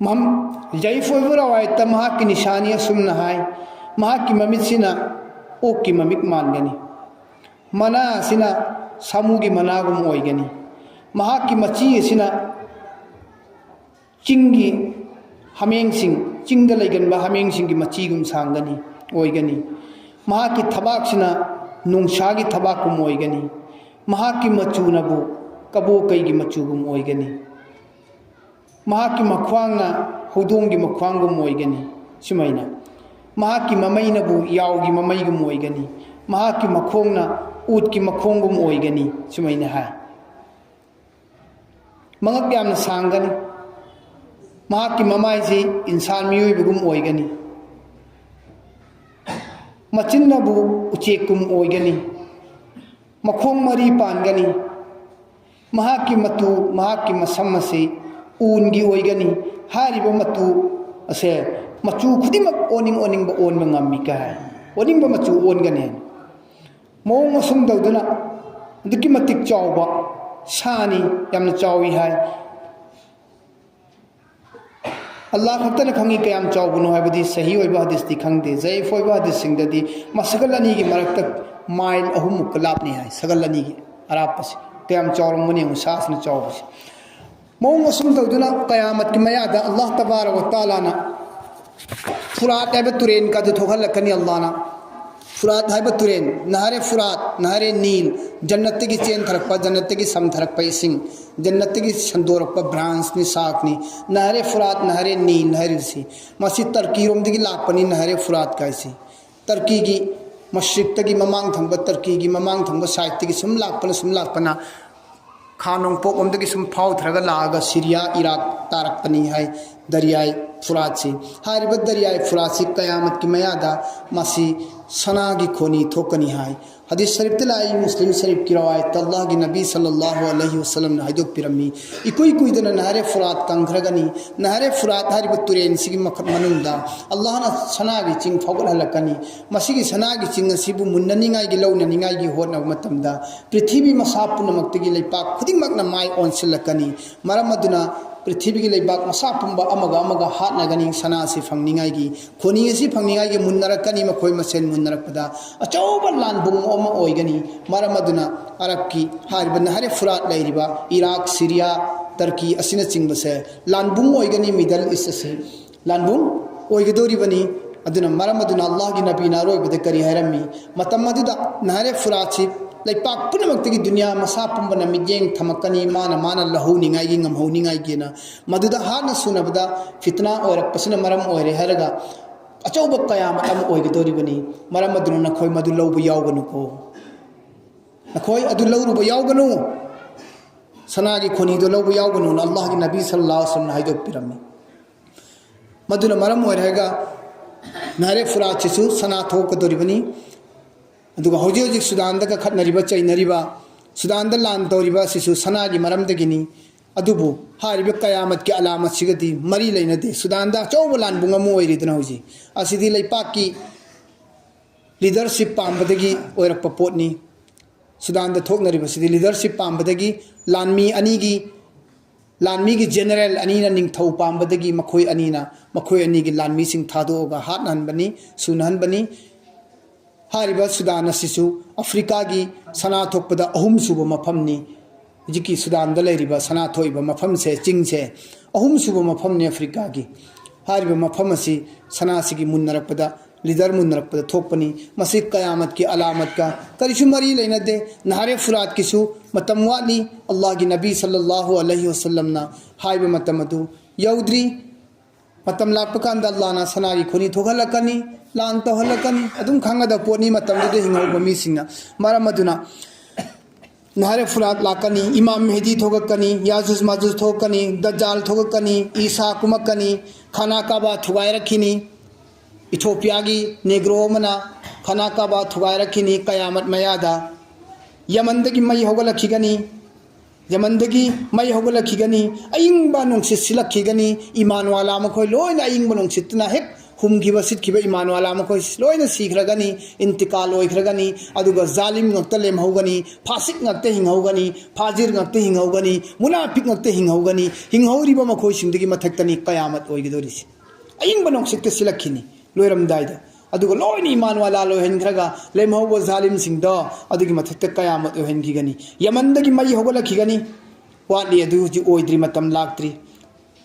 ꯃꯍꯝ-, ꯖꯌꯤꯐ ꯑꯣꯏꯕ ꯔꯋꯥꯌꯠꯇ ꯃꯍꯥꯛꯀꯤ ꯅꯤꯁꯥꯅꯤ ꯑꯁꯨꯝꯅ ꯍꯥꯏ, ꯃꯍꯥꯛꯀꯤ ꯃꯃꯤꯠꯁꯤꯅ ꯑꯣꯛꯀꯤ ꯃꯃꯤꯠ ꯃꯥꯟꯒꯅꯤ, ꯃꯅꯥ ꯑꯁꯤꯅ ꯁꯥꯃꯨꯒꯤ ꯃꯅꯥꯒꯨꯝ ꯑꯣꯏꯒꯅꯤ, ꯃꯍꯥꯛꯀꯤ ꯃꯆꯤ ꯑꯁꯤꯅ ꯆꯤꯡꯒꯤ ꯍꯥꯃꯦꯡꯁꯤꯡ, ꯆꯤꯡꯗ ꯂꯩꯒꯟꯕ ꯍꯥꯃꯦꯡꯁꯤꯡꯒꯤ ꯃꯆꯤꯒꯨꯝ ꯁꯥꯡꯒꯅꯤ, ꯑꯣꯏꯒꯅꯤ꯫ ꯃꯍꯥꯛꯀꯤ ꯊꯕꯥꯛꯁꯤꯅ ꯅꯣꯡꯁꯥꯒꯤ ꯊꯕꯥꯛꯀꯨꯝ ꯑꯣꯏꯒꯅꯤ꯫ ꯃꯍꯥꯛꯀꯤ ꯃꯆꯨꯅꯕꯨ ꯀꯕꯣꯀꯩꯒꯤ ꯃꯆꯨꯒꯨꯝ ꯑꯣꯏꯒꯅꯤ꯫ ꯃꯍꯥꯛꯀꯤ ꯃꯈ꯭ꯋꯥꯡꯅ ꯍꯧꯗꯣꯡꯒꯤ ꯃꯈ꯭ꯋꯥꯡꯒꯨꯝ ꯑꯣꯏꯒꯅꯤ꯫ ꯁꯨꯃꯥꯏꯅ ꯃꯍꯥꯛꯀꯤ ꯃꯃꯩꯅꯕꯨ ꯌꯥꯎꯒꯤ ꯃꯃꯩꯒꯨꯝ ꯑꯣꯏꯒꯅꯤ꯫ ꯃꯍꯥꯛꯀꯤ ꯃꯈꯣꯡꯅ ꯎꯠꯀꯤ ꯃꯈꯣꯡꯒꯨꯝ ꯑꯣꯏꯒꯅꯤ꯫ ꯁꯨꯃꯥꯏꯅ ꯍꯥꯏ꯫ ꯃꯉꯛ ꯌꯥꯝꯅ ꯁꯥꯡꯒꯅꯤ꯫ ꯃꯍꯥꯛꯀꯤ ꯃꯃꯥꯏꯁꯤ ꯏꯟꯁꯥꯟ ꯃꯤꯑꯣꯏꯕꯒꯨꯝ ꯑꯣꯏꯒꯅꯤ꯫ ꯃꯆꯤꯟꯅꯕꯨ ꯎꯆꯦꯛꯀꯨꯝ ꯑꯣꯏꯒꯅꯤ꯫ ꯃꯈꯣꯡ ꯃꯔꯤ ꯄꯥꯟꯒꯅꯤ꯫ ꯃꯍꯥꯛꯀꯤ ꯃꯇꯨ, ꯃꯍꯥꯛꯀꯤ ꯃꯁꯝ ꯑꯁꯤ ꯎꯟꯒꯤ ꯑꯣꯏꯒꯅꯤ꯫ ꯍꯥꯏꯔꯤꯕ ꯃꯇꯨ ꯑꯁꯦ ꯃꯆꯨ ꯈꯨꯗꯤꯡꯃꯛ ꯑꯣꯟꯅꯤꯡ ꯑꯣꯟꯅꯤꯡꯕ ꯑꯣꯟꯕ ꯉꯝꯃꯤ ꯀꯥꯏ꯫ ꯑꯣꯟꯅꯤꯡꯕ ꯃꯆꯨ ꯑꯣꯟꯒꯅꯤ꯫ ꯃꯑꯣꯡ ꯑꯁꯨꯝ ꯇꯧꯗꯨꯅ ꯑꯗꯨꯛꯀꯤ ꯃꯇꯤꯛ ꯆꯥꯎꯕ ꯁꯥꯅꯤ, ꯌꯥꯝꯅ ꯆꯥꯎꯏ ꯍꯥꯏ꯫ ꯑꯜꯂꯥꯍ ꯈꯛꯇꯅ ꯈꯪꯉꯤ ꯀꯌꯥꯝ ꯆꯥꯎꯕꯅꯣ ꯍꯥꯏꯕꯗꯤ ꯁꯍꯤ ꯑꯣꯏꯕ ꯍꯗꯤꯁꯇꯤ ꯈꯪꯗꯦ꯫ ꯖꯌꯤꯐ ꯑꯣꯏꯕ ꯍꯗꯤꯁꯁꯤꯡꯗꯗꯤ ꯃꯁꯒꯜ ꯑꯅꯤꯒꯤ ꯃꯔꯛꯇ ꯃꯥꯏꯜ ꯑꯍꯨꯝꯃꯨꯛꯀ ꯂꯥꯞꯅꯩ ꯍꯥꯏ, ꯁꯒꯜ ꯑꯅꯤꯒꯤ ꯑꯔꯥꯞꯄꯁꯦ꯫ ꯀꯌꯥꯝ ꯆꯥꯎꯔꯝꯒꯅꯤ ꯌꯦꯡꯉꯨ, ꯁꯥꯁꯤꯅ ꯆꯥꯎꯕꯁꯦ꯫ ꯃꯑꯣꯡ ꯑꯁꯨꯝ ꯇꯧꯗꯨꯅ ꯀꯌꯥꯃꯠꯀꯤ ꯃꯌꯥꯗ ꯑꯜꯂꯥꯍ ꯇꯕꯥꯔꯛ ꯋ ꯇꯥꯂꯥꯅ ꯐꯨꯔꯥꯠ ꯍꯥꯏꯕ ꯇꯨꯔꯦꯟꯒꯗꯨ ꯊꯣꯛꯍꯜꯂꯛꯀꯅꯤ꯫ ꯑꯜꯂꯥꯍꯅ ꯐꯨꯔꯥꯠ ꯍꯥꯏꯕ ꯇꯨꯔꯦꯟ, ꯅꯍꯔꯦ ꯐꯨꯔꯥꯠ, ꯅꯍꯔꯦ ꯅꯤꯜ, ꯖꯟꯅꯠꯇꯒꯤ ꯆꯦꯟꯊꯔꯛꯄ, ꯖꯟꯅꯠꯇꯒꯤ ꯁꯝꯊꯔꯛꯄ ꯏꯁꯤꯡ, ꯖꯟꯅꯠꯇꯒꯤ ꯁꯟꯗꯣꯔꯛꯄ ꯕ꯭ꯔꯥꯟꯁꯅꯤ, ꯁꯥꯈꯅꯤ꯫ ꯅꯍꯔꯦ ꯐꯨꯔꯥꯠ, ꯅꯍꯔꯦ ꯅꯤꯜ ꯍꯥꯏꯔꯤꯕꯁꯤ ꯃꯁꯤ ꯇꯔꯀꯤꯔꯣꯝꯗꯒꯤ ꯂꯥꯛꯄꯅꯤ꯫ ꯅꯍꯔꯦ ꯐꯨꯔꯥꯠ ꯀꯥꯏꯁꯤ ꯇꯔꯀꯤꯒꯤ ꯃꯁ꯭ꯔꯤꯛꯇꯒꯤ, ꯃꯃꯥꯡ ꯊꯪꯕ, ꯇꯔꯀꯤꯒꯤ ꯃꯃꯥꯡ ꯊꯪꯕ ꯁꯥꯏꯠꯇꯒꯤ ꯁꯨꯝ ꯂꯥꯛꯄꯅ, ꯁꯨꯝ ꯂꯥꯛꯄꯅ, ꯈꯥ ꯅꯣꯡꯄꯣꯛꯂꯣꯝꯗꯒꯤ ꯁꯨꯝ ꯐꯥꯎꯊꯔꯒ ꯂꯥꯛꯑꯒ ꯁꯤꯔꯤꯌꯥ, ꯏꯔꯥꯛ ꯇꯥꯔꯛꯄꯅꯤ ꯍꯥꯏ ꯗꯔꯤꯌꯥꯏ ꯐꯨꯔꯥꯠꯁꯤ꯫ ꯍꯥꯏꯔꯤꯕ ꯗꯔꯤꯌꯥꯏ ꯐꯨꯔꯥꯠꯁꯤ ꯀꯌꯥꯃꯠꯀꯤ ꯃꯌꯥꯗ ꯃꯁꯤ ꯁꯅꯥꯒꯤ ꯈꯣꯅꯤ ꯊꯣꯛꯀꯅꯤ ꯍꯥꯏ꯫ ꯍꯗꯤꯁ ꯁꯔꯤꯐꯇ ꯂꯥꯛꯏ, ꯃꯨꯁꯂꯤꯝ ꯁꯔꯤꯐꯀꯤ ꯔꯋꯥꯌꯠꯇ ꯑꯜꯂꯥꯍꯒꯤ ꯅꯕꯤ ꯁꯜꯂꯜꯂꯥꯍꯨ ꯑꯂꯩꯍꯤ ꯋꯁꯜꯂꯝꯅ ꯍꯥꯏꯗꯣꯛꯄꯤꯔꯝꯃꯤ, ꯏꯀꯨꯏ ꯀꯨꯏꯗꯅ ꯅꯍꯔꯦ ꯐꯨꯔꯥꯠ ꯀꯪꯈ꯭ꯔꯒꯅꯤ꯫ ꯅꯍꯔꯦ ꯐꯨꯔꯥꯠ ꯍꯥꯏꯔꯤꯕ ꯇꯨꯔꯦꯟꯁꯤꯒꯤ ꯃꯈ-, ꯃꯅꯨꯡꯗ ꯑꯜꯂꯥꯍꯅ ꯁꯅꯥꯒꯤ ꯆꯤꯡ ꯐꯥꯎꯒꯠꯍꯜꯂꯛꯀꯅꯤ꯫ ꯃꯁꯤꯒꯤ ꯁꯅꯥꯒꯤ ꯆꯤꯡ ꯑꯁꯤꯕꯨ ꯃꯨꯟꯅꯅꯤꯡꯉꯥꯏꯒꯤ, ꯂꯧꯅꯅꯤꯡꯉꯥꯏꯒꯤ ꯍꯣꯠꯅꯕ ꯃꯇꯝꯗ ꯄ꯭ꯔꯤꯊꯤꯕꯤ ꯃꯁꯥ ꯄꯨꯝꯅꯃꯛꯇꯒꯤ ꯂꯩꯄꯥꯛ ꯈꯨꯗꯤꯡꯃꯛꯅ ꯃꯥꯏ ꯑꯣꯟꯁꯤꯜꯂꯛꯀꯅꯤ꯫ ꯃꯔꯝ ꯑꯗꯨꯅ ꯄ꯭ꯔꯤꯊꯤꯕꯤꯒꯤ ꯂꯩꯕꯥꯛ ꯃꯁꯥ ꯄꯨꯝꯕ ꯑꯃꯒ ꯑꯃꯒ ꯍꯥꯠꯅꯒꯅꯤ꯫ ꯁꯅꯥ ꯑꯁꯤ ꯐꯪꯅꯤꯡꯉꯥꯏꯒꯤ, ꯈꯣꯅꯤ ꯑꯁꯤ ꯐꯪꯅꯤꯡꯉꯥꯏꯒꯤ ꯃꯨꯟꯅꯔꯛꯀꯅꯤ꯫ ꯃꯈꯣꯏ ꯃꯁꯦꯟ ꯃꯨꯟꯅꯔꯛꯄꯗ ꯑꯆꯧꯕ ꯂꯥꯟꯕꯨꯡ ꯑꯃ ꯑꯣꯏꯒꯅꯤ꯫ ꯃꯔꯝ ꯑꯗꯨꯅ ꯑꯔꯕꯀꯤ ꯍꯥꯏꯔꯤꯕ ꯅꯍꯔꯦ ꯐꯨꯔꯥꯠ ꯂꯩꯔꯤꯕ ꯏꯔꯥꯛ, ꯁꯤꯔꯤꯌꯥ, ꯇꯔꯀꯤ ꯑꯁꯤꯅꯆꯤꯡꯕꯁꯦ ꯂꯥꯟꯕꯨꯡ ꯑꯣꯏꯒꯅꯤ꯫ ꯃꯤꯗꯜ ꯏꯁ ꯑꯁꯤ ꯂꯥꯟꯕꯨꯡ ꯑꯣꯏꯒꯗꯧꯔꯤꯕꯅꯤ꯫ ꯑꯗꯨꯅ ꯃꯔꯝ ꯑꯗꯨꯅ ꯑꯜꯂꯥꯍꯒꯤ ꯅꯕꯤꯅ ꯑꯔꯣꯏꯕꯗ ꯀꯔꯤ ꯍꯥꯏꯔꯝꯃꯤ? ꯃꯇꯝ ꯑꯗꯨꯗ ꯅꯍꯔꯦ ꯐꯨꯔꯥꯠꯁꯤ ꯂꯩꯄꯥꯛ ꯄꯨꯝꯅꯃꯛꯇꯒꯤ ꯗꯨꯅꯤꯌꯥ ꯃꯁꯥ ꯄꯨꯝꯕꯅ ꯃꯤꯠꯌꯦꯡ ꯊꯝꯃꯛꯀꯅꯤ, ꯃꯥꯅ ꯃꯥꯅ ꯂꯧꯍꯧꯅꯤꯡꯉꯥꯏꯒꯤ, ꯉꯝꯍꯧꯅꯤꯡꯉꯥꯏꯒꯤꯅ꯫ ꯃꯗꯨꯗ ꯍꯥꯠꯅ ꯁꯨꯅꯕꯗ ꯐꯤꯇꯅꯥ ꯑꯣꯏꯔꯛꯄꯁꯤꯅ ꯃꯔꯝ ꯑꯣꯏꯔꯦ ꯍꯥꯏꯔꯒ ꯑꯆꯧꯕ ꯀꯌꯥꯃꯠ ꯑꯃ ꯑꯣꯏꯒꯗꯧꯔꯤꯕꯅꯤ꯫ ꯃꯔꯝ ꯑꯗꯨꯅ ꯅꯈꯣꯏ ꯃꯗꯨ ꯂꯧꯕ ꯌꯥꯎꯒꯅꯨꯀꯣ꯫ ꯅꯈꯣꯏ ꯑꯗꯨ ꯂꯧꯔꯨꯕ ꯌꯥꯎꯒꯅꯨ꯫ ꯁꯅꯥꯒꯤ ꯈꯣꯅꯤꯗꯣ ꯂꯧꯕ ꯌꯥꯎꯒꯅꯨꯅ ꯑꯜꯂꯥꯍꯒꯤ ꯅꯕꯤ ꯁꯜꯂꯜꯂꯥꯍꯨ ꯑꯂꯩꯍꯤ ꯋꯁꯜꯂꯝꯅ ꯍꯥꯏꯗꯣꯛꯄꯤꯔꯝꯃꯤ꯫ ꯃꯗꯨꯅ ꯃꯔꯝ ꯑꯣꯏꯔꯒ ꯅꯍꯔꯦ ꯐꯨꯔꯥꯠꯁꯤꯁꯨ ꯁꯅꯥ ꯊꯣꯛꯀꯗꯧꯔꯤꯕꯅꯤ꯫ ꯑꯗꯨꯒ ꯍꯧꯖꯤꯛ ꯍꯧꯖꯤꯛ ꯁꯨꯗꯥꯟꯗ ꯀꯥꯈꯠꯅꯔꯤꯕ, ꯆꯩꯅꯔꯤꯕ, ꯁꯨꯗꯥꯟꯗ ꯂꯥꯟ ꯇꯧꯔꯤꯕ ꯑꯁꯤꯁꯨ ꯁꯅꯥꯒꯤ ꯃꯔꯝꯗꯒꯤꯅꯤ꯫ ꯑꯗꯨꯕꯨ ꯍꯥꯏꯔꯤꯕ ꯀꯌꯥꯃꯠꯀꯤ ꯑꯂꯥꯃꯠꯁꯤꯒꯗꯤ ꯃꯔꯤ ꯂꯩꯅꯗꯦ꯫ ꯁꯨꯗꯥꯟꯗ ꯑꯆꯧꯕ ꯂꯥꯟꯕꯨꯡ ꯑꯃ ꯑꯣꯏꯔꯤꯗꯅ ꯍꯧꯖꯤꯛ꯫ ꯑꯁꯤꯗꯤ ꯂꯩꯄꯥꯛꯀꯤ ꯂꯤꯗꯔꯁꯤꯞ ꯄꯥꯝꯕꯗꯒꯤ ꯑꯣꯏꯔꯛꯄ ꯄꯣꯠꯅꯤ꯫ ꯁꯨꯗꯥꯟꯗ ꯊꯣꯛꯅꯔꯤꯕꯁꯤꯗꯤ ꯂꯤꯗꯔꯁꯤꯞ ꯄꯥꯝꯕꯗꯒꯤ, ꯂꯥꯟꯃꯤ ꯑꯅꯤꯒꯤ, ꯂꯥꯟꯃꯤꯒꯤ ꯖꯦꯅꯔꯦꯜ ꯑꯅꯤꯅ ꯅꯤꯡꯊꯧ ꯄꯥꯝꯕꯗꯒꯤ ꯃꯈꯣꯏ ꯑꯅꯤꯅ, ꯃꯈꯣꯏ ꯑꯅꯤꯒꯤ ꯂꯥꯟꯃꯤꯁꯤꯡ ꯊꯥꯗꯣꯛꯑꯒ ꯍꯥꯠꯅꯍꯟꯕꯅꯤ, ꯁꯨꯅꯍꯟꯕꯅꯤ꯫ ꯍꯥꯏꯔꯤꯕ ꯁꯨꯗꯥꯟ ꯑꯁꯤꯁꯨ ꯑꯐ꯭ꯔꯤꯀꯥꯒꯤ ꯁꯅꯥ ꯊꯣꯛꯄꯗ ꯑꯍꯨꯝꯁꯨꯕ ꯃꯐꯝꯅꯤ꯫ ꯍꯧꯖꯤꯛꯀꯤ ꯁꯨꯗꯥꯟꯗ ꯂꯩꯔꯤꯕ ꯁꯅꯥ ꯊꯣꯛꯏꯕ ꯃꯐꯝꯁꯦ, ꯆꯤꯡꯁꯦ ꯑꯍꯨꯝꯁꯨꯕ ꯃꯐꯝꯅꯤ ꯑꯐ꯭ꯔꯤꯀꯥꯒꯤ꯫ ꯍꯥꯏꯔꯤꯕ ꯃꯐꯝ ꯑꯁꯤ ꯁꯅꯥꯁꯤꯒꯤ ꯃꯨꯟꯅꯔꯛꯄꯗ, ꯂꯤꯗꯔ ꯃꯨꯟꯅꯔꯛꯄꯗ ꯊꯣꯛꯄꯅꯤ꯫ ꯃꯁꯤ ꯀꯌꯥꯃꯠꯀꯤ ꯑꯂꯥꯃꯠꯀ ꯀꯔꯤꯁꯨ ꯃꯔꯤ ꯂꯩꯅꯗꯦ꯫ ꯅꯍꯔꯦ ꯐꯨꯔꯥꯠꯀꯤꯁꯨ ꯃꯇꯝ ꯋꯥꯠꯂꯤ꯫ ꯑꯜꯂꯥꯍꯒꯤ ꯅꯕꯤ ꯁꯜꯂꯜꯂꯥꯍꯨ ꯑꯂꯩꯍꯤ ꯋꯁꯜꯂꯝꯅ ꯍꯥꯏꯕ ꯃꯇꯝ ꯑꯗꯨ ꯌꯧꯗ꯭ꯔꯤ꯫ ꯃꯇꯝ ꯂꯥꯛꯄ ꯀꯥꯟꯗ ꯑꯜꯂꯥꯍꯅ ꯁꯅꯥꯒꯤ ꯈꯣꯅꯤ ꯊꯣꯛꯍꯜꯂꯛꯀꯅꯤ, ꯂꯥꯟ ꯇꯧꯍꯜꯂꯛꯀꯅꯤ꯫ ꯑꯗꯨꯝ ꯈꯪꯒꯗꯕ ꯄꯣꯠꯅꯤ ꯃꯇꯝꯗꯨꯗ ꯍꯤꯡꯍꯧꯕ ꯃꯤꯁꯤꯡꯅ꯫ ꯃꯔꯝ ꯑꯗꯨꯅ ꯅꯍꯔꯦ ꯐꯨꯔꯥꯠ ꯂꯥꯛꯀꯅꯤ, ꯏꯃꯥꯝ ꯃꯦꯍꯗꯤ ꯊꯣꯛꯂꯛꯀꯅꯤ, ꯌꯥꯖꯨꯖ ꯃꯥꯖꯨꯖ ꯊꯣꯛꯂꯛꯀꯅꯤ, ꯗꯖꯥꯜ ꯊꯣꯛꯂꯛꯀꯅꯤ, ꯏꯁꯥ ꯀꯨꯝꯃꯛꯀꯅꯤ, ꯈꯥꯅꯥ ꯀꯥꯕꯥ ꯊꯨꯒꯥꯏꯔꯛꯈꯤꯅꯤ꯫ ꯏꯊꯣꯄꯤꯌꯥꯒꯤ ꯅꯦꯒ꯭ꯔꯣ ꯑꯃꯅ ꯈꯥꯅꯥ ꯀꯥꯕꯥ ꯊꯨꯒꯥꯏꯔꯛꯈꯤꯅꯤ꯫ ꯀꯌꯥꯃꯠ ꯃꯌꯥꯗ ꯌꯃꯟꯗꯒꯤ ꯃꯩ ꯍꯧꯒꯠꯂꯛꯈꯤꯒꯅꯤ, ꯌꯃꯟꯗꯒꯤ ꯃꯩ ꯍꯧꯒꯠꯂꯛꯈꯤꯒꯅꯤ, ꯑꯏꯪꯕ ꯅꯨꯡꯁꯤꯠ ꯁꯤꯜꯂꯛꯈꯤꯒꯅꯤ꯫ ꯏꯃꯥꯟꯋꯥꯂꯥ ꯃꯈꯣꯏ ꯂꯣꯏꯅ ꯑꯏꯪꯕ ꯅꯨꯡꯁꯤꯠꯇꯨꯅ ꯍꯦꯛ ꯍꯨꯝꯈꯤꯕ, ꯁꯤꯠꯈꯤꯕ ꯏꯃꯥꯟꯋꯥꯂꯥ ꯃꯈꯣꯏ ꯂꯣꯏꯅ ꯁꯤꯈ꯭ꯔꯒꯅꯤ, ꯏꯟꯇꯤꯀꯥꯜ ꯑꯣꯏꯈ꯭ꯔꯒꯅꯤ꯫ ꯑꯗꯨꯒ ꯖꯥꯂꯤꯝ ꯉꯥꯛꯇ ꯂꯦꯝꯍꯧꯒꯅꯤ, ꯐꯥꯁꯤꯛ ꯉꯥꯛꯇ ꯍꯤꯡꯍꯧꯒꯅꯤ, ꯐꯥꯖꯤꯔ ꯉꯥꯛꯇ ꯍꯤꯡꯍꯧꯒꯅꯤ, ꯃꯨꯅꯥꯐꯤꯛ ꯉꯥꯛꯇ ꯍꯤꯡꯍꯧꯒꯅꯤ꯫ ꯍꯤꯡꯍꯧꯔꯤꯕ ꯃꯈꯣꯏꯁꯤꯡꯗꯨꯒꯤ ꯃꯊꯛꯇꯅꯤ ꯀꯌꯥꯃꯠ ꯑꯣꯏꯒꯗꯧꯔꯤꯁꯦ꯫ ꯑꯏꯪꯕ ꯅꯨꯡꯁꯤꯠꯇ ꯁꯤꯜꯂꯛꯈꯤꯅꯤ ꯂꯣꯏꯔꯝꯗꯥꯏꯗ꯫ ꯑꯗꯨꯒ ꯂꯣꯏꯅ ꯏꯃꯥꯟꯋꯥꯂꯥ ꯂꯣꯏꯍꯟꯈ꯭ꯔꯒ ꯂꯦꯝꯍꯧꯕ ꯖꯥꯂꯤꯝꯁꯤꯡꯗꯣ ꯑꯗꯨꯒꯤ ꯃꯊꯛꯇ ꯀꯌꯥꯃꯠ ꯑꯣꯏꯍꯟꯈꯤꯒꯅꯤ꯫ ꯌꯃꯟꯗꯒꯤ ꯃꯩ ꯍꯧꯒꯠꯂꯛꯈꯤꯒꯅꯤ꯫ ꯋꯥꯠꯂꯤ, ꯑꯗꯨ ꯍꯧꯖꯤꯛ ꯑꯣꯏꯗ꯭ꯔꯤ, ꯃꯇꯝ ꯂꯥꯛꯇ꯭ꯔꯤ꯫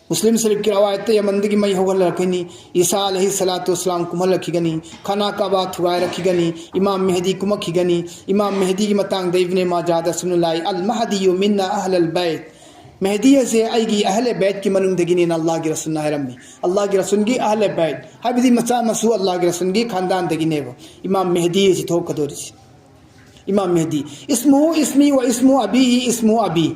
ꯃꯨꯁꯂꯤꯝ ꯁꯔꯤꯐꯀꯤ ꯔꯋꯥꯌꯠꯇ ꯌꯃꯟꯗꯒꯤ ꯃꯩ ꯍꯧꯒꯠꯂꯛꯈꯤꯅꯤ꯫ ꯏꯁꯥ ꯑꯂꯩꯍꯤ ꯁꯂꯥꯇꯨ ꯋꯁꯂꯥꯝ ꯀꯨꯝꯍꯜꯂꯛꯈꯤꯒꯅꯤ꯫ ꯈꯥꯅꯥ ꯀꯥꯕꯥ ꯊꯨꯒꯥꯏꯔꯛꯈꯤꯒꯅꯤ꯫ ꯏꯃꯥꯝ ꯃꯦꯍꯗꯤ ꯀꯨꯝꯃꯛꯈꯤꯒꯅꯤ꯫ ꯏꯃꯥꯝ ꯃꯦꯍꯗꯤꯒꯤ ꯃꯇꯥꯡꯗ ꯏꯕꯅꯦ ꯃꯥꯖꯥꯗ ꯁꯨꯝꯅ ꯂꯥꯏ, "ꯑꯜ ꯃꯍꯗꯤꯌꯨ ꯃꯤꯟꯅ ꯑꯍꯂꯜ ꯕꯩꯠ"꯫ ꯃꯦꯍꯗꯤ ꯑꯁꯦ ꯑꯩꯒꯤ ꯑꯍꯂꯦ ꯕꯩꯠꯀꯤ ꯃꯅꯨꯡꯗꯒꯤꯅꯦꯅ ꯑꯜꯂꯥꯍꯒꯤ ꯔꯁꯨꯜꯅ ꯍꯥꯏꯔꯝꯃꯤ꯫ ꯑꯜꯂꯥꯍꯒꯤ ꯔꯁꯨꯜꯒꯤ ꯑꯍꯂꯦ ꯕꯩꯠ ꯍꯥꯏꯕꯗꯤ ꯃꯆꯥ ꯃꯁꯨ ꯑꯜꯂꯥꯍꯒꯤ ꯔꯁꯨꯜꯒꯤ ꯈꯥꯟꯗꯥꯟꯗꯒꯤꯅꯦꯕ꯫ ꯏꯃꯥꯝ ꯃꯦꯍꯗꯤ ꯑꯁꯤ ꯊꯣꯛꯀꯗꯧꯔꯤꯁꯤ꯫ ꯏꯃꯥꯝ ꯃꯦꯍꯗꯤ, "ꯏꯁꯃꯨ ꯏꯁꯃꯤ ꯋ ꯏꯁꯃꯨ ꯑꯕꯤꯍꯤ ꯏꯁꯃꯨ ꯑꯕꯤ"꯫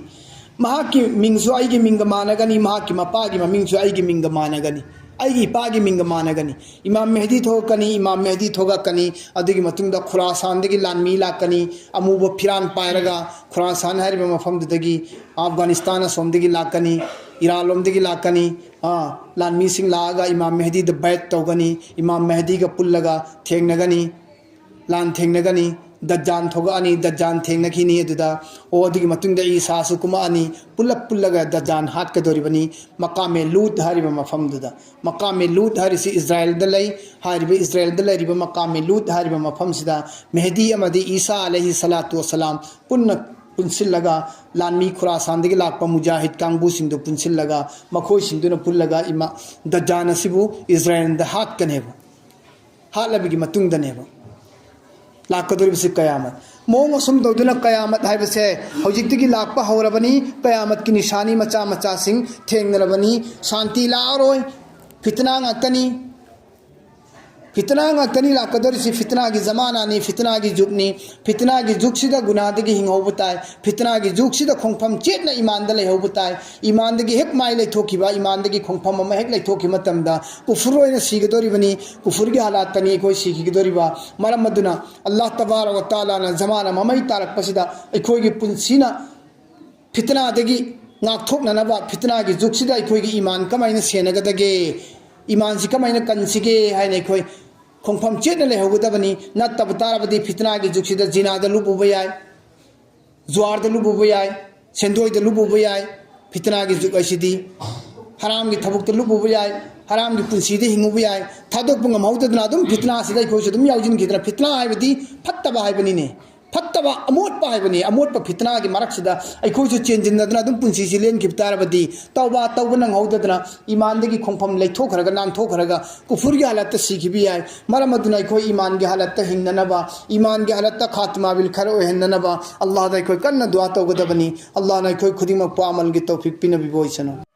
ꯃꯍꯥꯛꯀꯤ ꯃꯤꯡꯁꯨ ꯑꯩꯒꯤ ꯃꯤꯡꯒ ꯃꯥꯟꯅꯒꯅꯤ, ꯃꯍꯥꯛꯀꯤ ꯃꯄꯥꯒꯤ ꯃꯃꯤꯡꯁꯨ ꯑꯩꯒꯤ ꯃꯤꯡꯒ ꯃꯥꯟꯅꯒꯅꯤ, ꯑꯩꯒꯤ ꯏꯄꯥꯒꯤ ꯃꯤꯡꯒ ꯃꯥꯟꯅꯒꯅꯤ꯫ ꯏꯃꯥꯝ ꯃꯦꯍꯗꯤ ꯊꯣꯛꯂꯛꯀꯅꯤ, ꯏꯃꯥꯝ ꯃꯦꯍꯗꯤ ꯊꯣꯛꯂꯛꯀꯅꯤ꯫ ꯑꯗꯨꯒꯤ ꯃꯇꯨꯡꯗ ꯈꯨꯔꯥꯁꯥꯟꯗꯒꯤ ꯂꯥꯟꯃꯤ ꯂꯥꯛꯀꯅꯤ, ꯑꯃꯨꯕ ꯐꯤꯔꯥꯟ ꯄꯥꯏꯔꯒ ꯈꯨꯔꯥꯁꯥꯟ ꯍꯥꯏꯔꯤꯕ ꯃꯐꯝꯗꯨꯗꯒꯤ, ꯑꯐꯒꯥꯅꯤꯁꯇꯥꯟ ꯑꯁꯣꯝꯗꯒꯤ ꯂꯥꯛꯀꯅꯤ, ꯏꯔꯥꯟ ꯂꯣꯝꯗꯒꯤ ꯂꯥꯛꯀꯅꯤ꯫ ꯑꯥ, ꯂꯥꯟꯃꯤꯁꯤꯡ ꯂꯥꯛꯑꯒ ꯏꯃꯥꯝ ꯃꯦꯍꯗꯤꯗ ꯕꯩꯠ ꯇꯧꯒꯅꯤ, ꯏꯃꯥꯝ ꯃꯦꯍꯗꯤꯒ ꯄꯨꯜꯂꯒ ꯊꯦꯡꯅꯒꯅꯤ꯫ ꯂꯥꯟ ꯊꯦꯡꯅꯒꯅꯤ, ꯗꯖꯥꯟ ꯊꯣꯛꯂꯛꯑꯅꯤ, ꯗꯖꯥꯟ ꯊꯦꯡꯅꯈꯤꯅꯤ꯫ ꯑꯗꯨꯗ, ꯑꯣ, ꯑꯗꯨꯒꯤ ꯃꯇꯨꯡꯗ ꯏꯁꯥꯁꯨ ꯀꯨꯝꯃꯛꯑꯅꯤ, ꯄꯨꯂꯞ ꯄꯨꯜꯂꯒ ꯗꯖꯥꯟ ꯍꯥꯠꯀꯗꯧꯔꯤꯕꯅꯤ꯫ ꯃꯀꯥꯃꯦ ꯂꯨꯠ ꯍꯥꯏꯔꯤꯕ ꯃꯐꯝꯗꯨꯗ, ꯃꯀꯥꯃꯦ ꯂꯨꯠ ꯍꯥꯏꯔꯤꯁꯤ ꯏꯖꯔꯥꯏꯜꯗ ꯂꯩ꯫ ꯍꯥꯏꯔꯤꯕ ꯏꯖꯔꯥꯏꯜꯗ ꯂꯩꯔꯤꯕ ꯃꯀꯥꯃꯦ ꯂꯨꯠ ꯍꯥꯏꯔꯤꯕ ꯃꯐꯝꯁꯤꯗ ꯃꯦꯍꯗꯤ ꯑꯃꯗꯤ ꯏꯁꯥ ꯑꯂꯩꯍꯤ ꯁꯂꯥꯇꯨ ꯋꯁꯂꯥꯝ ꯄꯨꯟꯅ ꯄꯨꯟꯁꯤꯜꯂꯒ, ꯂꯥꯟꯃꯤ ꯈꯨꯔꯥꯁꯥꯟꯗꯒꯤ ꯂꯥꯛꯄ ꯃꯨꯖꯥꯍꯤꯗ ꯀꯥꯡꯕꯨꯁꯤꯡꯗꯨ ꯄꯨꯟꯁꯤꯜꯂꯒ, ꯃꯈꯣꯏꯁꯤꯡꯗꯨꯅ ꯄꯨꯜꯂꯒ ꯏꯃꯥ ꯗꯖꯥꯟ ꯑꯁꯤꯕꯨ ꯏꯁꯔꯥꯌꯦꯜꯗ ꯍꯥꯠꯀꯅꯦꯕ꯫ ꯍꯥꯠꯂꯕꯒꯤ ꯃꯇꯨꯡꯗꯅꯦꯕ ꯂꯥꯛꯀꯗꯧꯔꯤꯕꯁꯤ ꯀꯌꯥꯃꯠ꯫ ꯃꯑꯣꯡ ꯑꯁꯨꯝ ꯇꯧꯗꯨꯅ ꯀꯌꯥꯃꯠ ꯍꯥꯏꯕꯁꯦ ꯍꯧꯖꯤꯛꯇꯒꯤ ꯂꯥꯛꯄ ꯍꯧꯔꯕꯅꯤ꯫ ꯀꯌꯥꯃꯠꯀꯤ ꯅꯤꯁꯥꯅꯤ ꯃꯆꯥ ꯃꯆꯥꯁꯤꯡ ꯊꯦꯡꯅꯔꯕꯅꯤ꯫ ꯁꯥꯟꯇꯤ ꯂꯥꯛꯑꯔꯣꯏ, ꯐꯤꯇꯅꯥ ꯉꯥꯛꯇꯅꯤ꯫ ꯐꯤꯇꯅꯥ ꯉꯥꯛꯇꯅꯤ ꯂꯥꯛꯀꯗꯧꯔꯤꯁꯤ꯫ ꯐꯤꯇꯅꯥꯒꯤ ꯖꯃꯥꯅꯥꯅꯤ, ꯐꯤꯇꯅꯥꯒꯤ ꯖꯨꯒꯅꯤ꯫ ꯐꯤꯇꯅꯥꯒꯤ ꯖꯨꯒꯁꯤꯗ ꯒꯨꯅꯥꯗꯒꯤ ꯍꯤꯡꯍꯧꯕ ꯇꯥꯏ꯫ ꯐꯤꯇꯅꯥꯒꯤ ꯖꯨꯒꯁꯤꯗ ꯈꯣꯡꯐꯝ ꯆꯦꯠꯅ ꯏꯃꯥꯟꯗ ꯂꯩꯍꯧꯕ ꯇꯥꯏ꯫ ꯏꯃꯥꯟꯗꯒꯤ ꯍꯦꯛ ꯃꯥꯏ ꯂꯩꯊꯣꯛꯈꯤꯕ, ꯏꯃꯥꯟꯗꯒꯤ ꯈꯣꯡꯐꯝ ꯑꯃ ꯍꯦꯛ ꯂꯩꯊꯣꯛꯈꯤꯕ ꯃꯇꯝꯗ ꯀꯨꯐꯨꯔ ꯑꯣꯏꯅ ꯁꯤꯒꯗꯧꯔꯤꯕꯅꯤ꯫ ꯀꯨꯐꯨꯔꯒꯤ ꯍꯥꯂꯥꯠꯇꯅꯤ ꯑꯩꯈꯣꯏ ꯁꯤꯈꯤꯒꯗꯧꯔꯤꯕ꯫ ꯃꯔꯝ ꯑꯗꯨꯅ ꯑꯜꯂꯥꯍ ꯇꯕꯥꯔꯛ ꯋ ꯇꯥꯂꯥꯅ ꯖꯃꯥꯅꯥ ꯃꯃꯩ ꯇꯥꯔꯛꯄꯁꯤꯗ ꯑꯩꯈꯣꯏꯒꯤ ꯄꯨꯟꯁꯤꯅ ꯐꯤꯇꯅꯥꯗꯒꯤ ꯉꯥꯛꯊꯣꯛꯅꯅꯕ, ꯐꯤꯇꯅꯥꯒꯤ ꯖꯨꯒꯁꯤꯗ ꯑꯩꯈꯣꯏꯒꯤ ꯏꯃꯥꯟ ꯀꯃꯥꯏꯅ ꯁꯦꯟꯅꯒꯗꯒꯦ, ꯏꯃꯥꯟꯁꯤ ꯀꯃꯥꯏꯅ ꯀꯟꯁꯤꯒꯦ ꯍꯥꯏꯅ ꯑꯩꯈꯣꯏ ꯈꯣꯡꯐꯝ ꯆꯦꯠꯅ ꯂꯩꯍꯧꯒꯗꯕꯅꯤ꯫ ꯅꯠꯇꯕ ꯇꯥꯔꯕꯗꯤ ꯐꯤꯇꯅꯥꯒꯤ ꯖꯨꯒꯁꯤꯗ ꯖꯤꯅꯥꯗ ꯂꯨꯞꯄꯨꯕ ꯌꯥꯏ, ꯖꯨꯋꯥꯔꯗ ꯂꯨꯞꯄꯨꯕ ꯌꯥꯏ, ꯁꯦꯟꯗꯣꯏꯗ ꯂꯨꯞꯄꯨꯕ ꯌꯥꯏ꯫ ꯐꯤꯇꯅꯥꯒꯤ ꯖꯨꯒ ꯍꯥꯏꯁꯤꯗꯤ ꯍꯔꯥꯝꯒꯤ ꯊꯕꯛꯇ ꯂꯨꯞꯄꯨꯕ ꯌꯥꯏ, ꯍꯔꯥꯝꯒꯤ ꯄꯨꯟꯁꯤꯗ ꯍꯤꯡꯉꯨꯕ ꯌꯥꯏ꯫ ꯊꯥꯗꯣꯛꯄ ꯉꯝꯍꯧꯗꯗꯅ ꯑꯗꯨꯝ ꯐꯤꯇꯅꯥꯁꯤꯗ ꯑꯩꯈꯣꯏꯁꯨ ꯑꯗꯨꯝ ꯌꯥꯎꯁꯤꯟꯈꯤꯗꯅ, ꯐꯤꯇꯅꯥ ꯍꯥꯏꯕꯗꯤ ꯐꯠꯇꯕ ꯍꯥꯏꯕꯅꯤꯅꯦ꯫ ꯐꯠꯇꯕ, ꯑꯃꯣꯠꯄ ꯍꯥꯏꯕꯅꯤ꯫ ꯑꯃꯣꯠꯄ ꯐꯤꯇꯅꯥꯒꯤ ꯃꯔꯛꯁꯤꯗ ꯑꯩꯈꯣꯏꯁꯨ ꯆꯦꯟꯁꯤꯟꯅꯗꯅ ꯑꯗꯨꯝ ꯄꯨꯟꯁꯤꯁꯤ ꯂꯦꯟꯈꯤꯕ ꯇꯥꯔꯕꯗꯤ, ꯇꯧꯕ ꯇꯧꯕ ꯅꯪꯍꯧꯗꯗꯅ ꯏꯃꯥꯟꯗꯒꯤ ꯈꯣꯡꯐꯝ ꯂꯩꯊꯣꯛꯈ꯭ꯔꯒ, ꯅꯥꯟꯊꯣꯛꯈ꯭ꯔꯒ ꯀꯨꯐꯨꯔꯒꯤ ꯍꯥꯂꯠꯇ ꯁꯤꯈꯤꯕ ꯌꯥꯏ꯫ ꯃꯔꯝ ꯑꯗꯨꯅ ꯑꯩꯈꯣꯏ ꯏꯃꯥꯟꯒꯤ ꯍꯥꯂꯠꯇ ꯍꯤꯡꯅꯅꯕ, ꯏꯃꯥꯟꯒꯤ ꯍꯥꯂꯠꯇ ꯈꯥꯇꯃꯥ ꯕꯤꯜ ꯈꯔ ꯑꯣꯏꯍꯟꯅꯅꯕ ꯑꯜꯂꯥꯍꯗ ꯑꯩꯈꯣꯏ ꯀꯟꯅ ꯗꯨꯋꯥ ꯇꯧꯒꯗꯕꯅꯤ꯫ ꯑꯜꯂꯥꯍꯅ ꯑꯩꯈꯣꯏ ꯈꯨꯗꯤꯡꯃꯛꯄꯨ ꯑꯃꯜꯒꯤ ꯇꯧꯐꯤꯛ ꯄꯤꯅꯕꯤꯕ ꯑꯣꯏꯁꯅꯨ꯫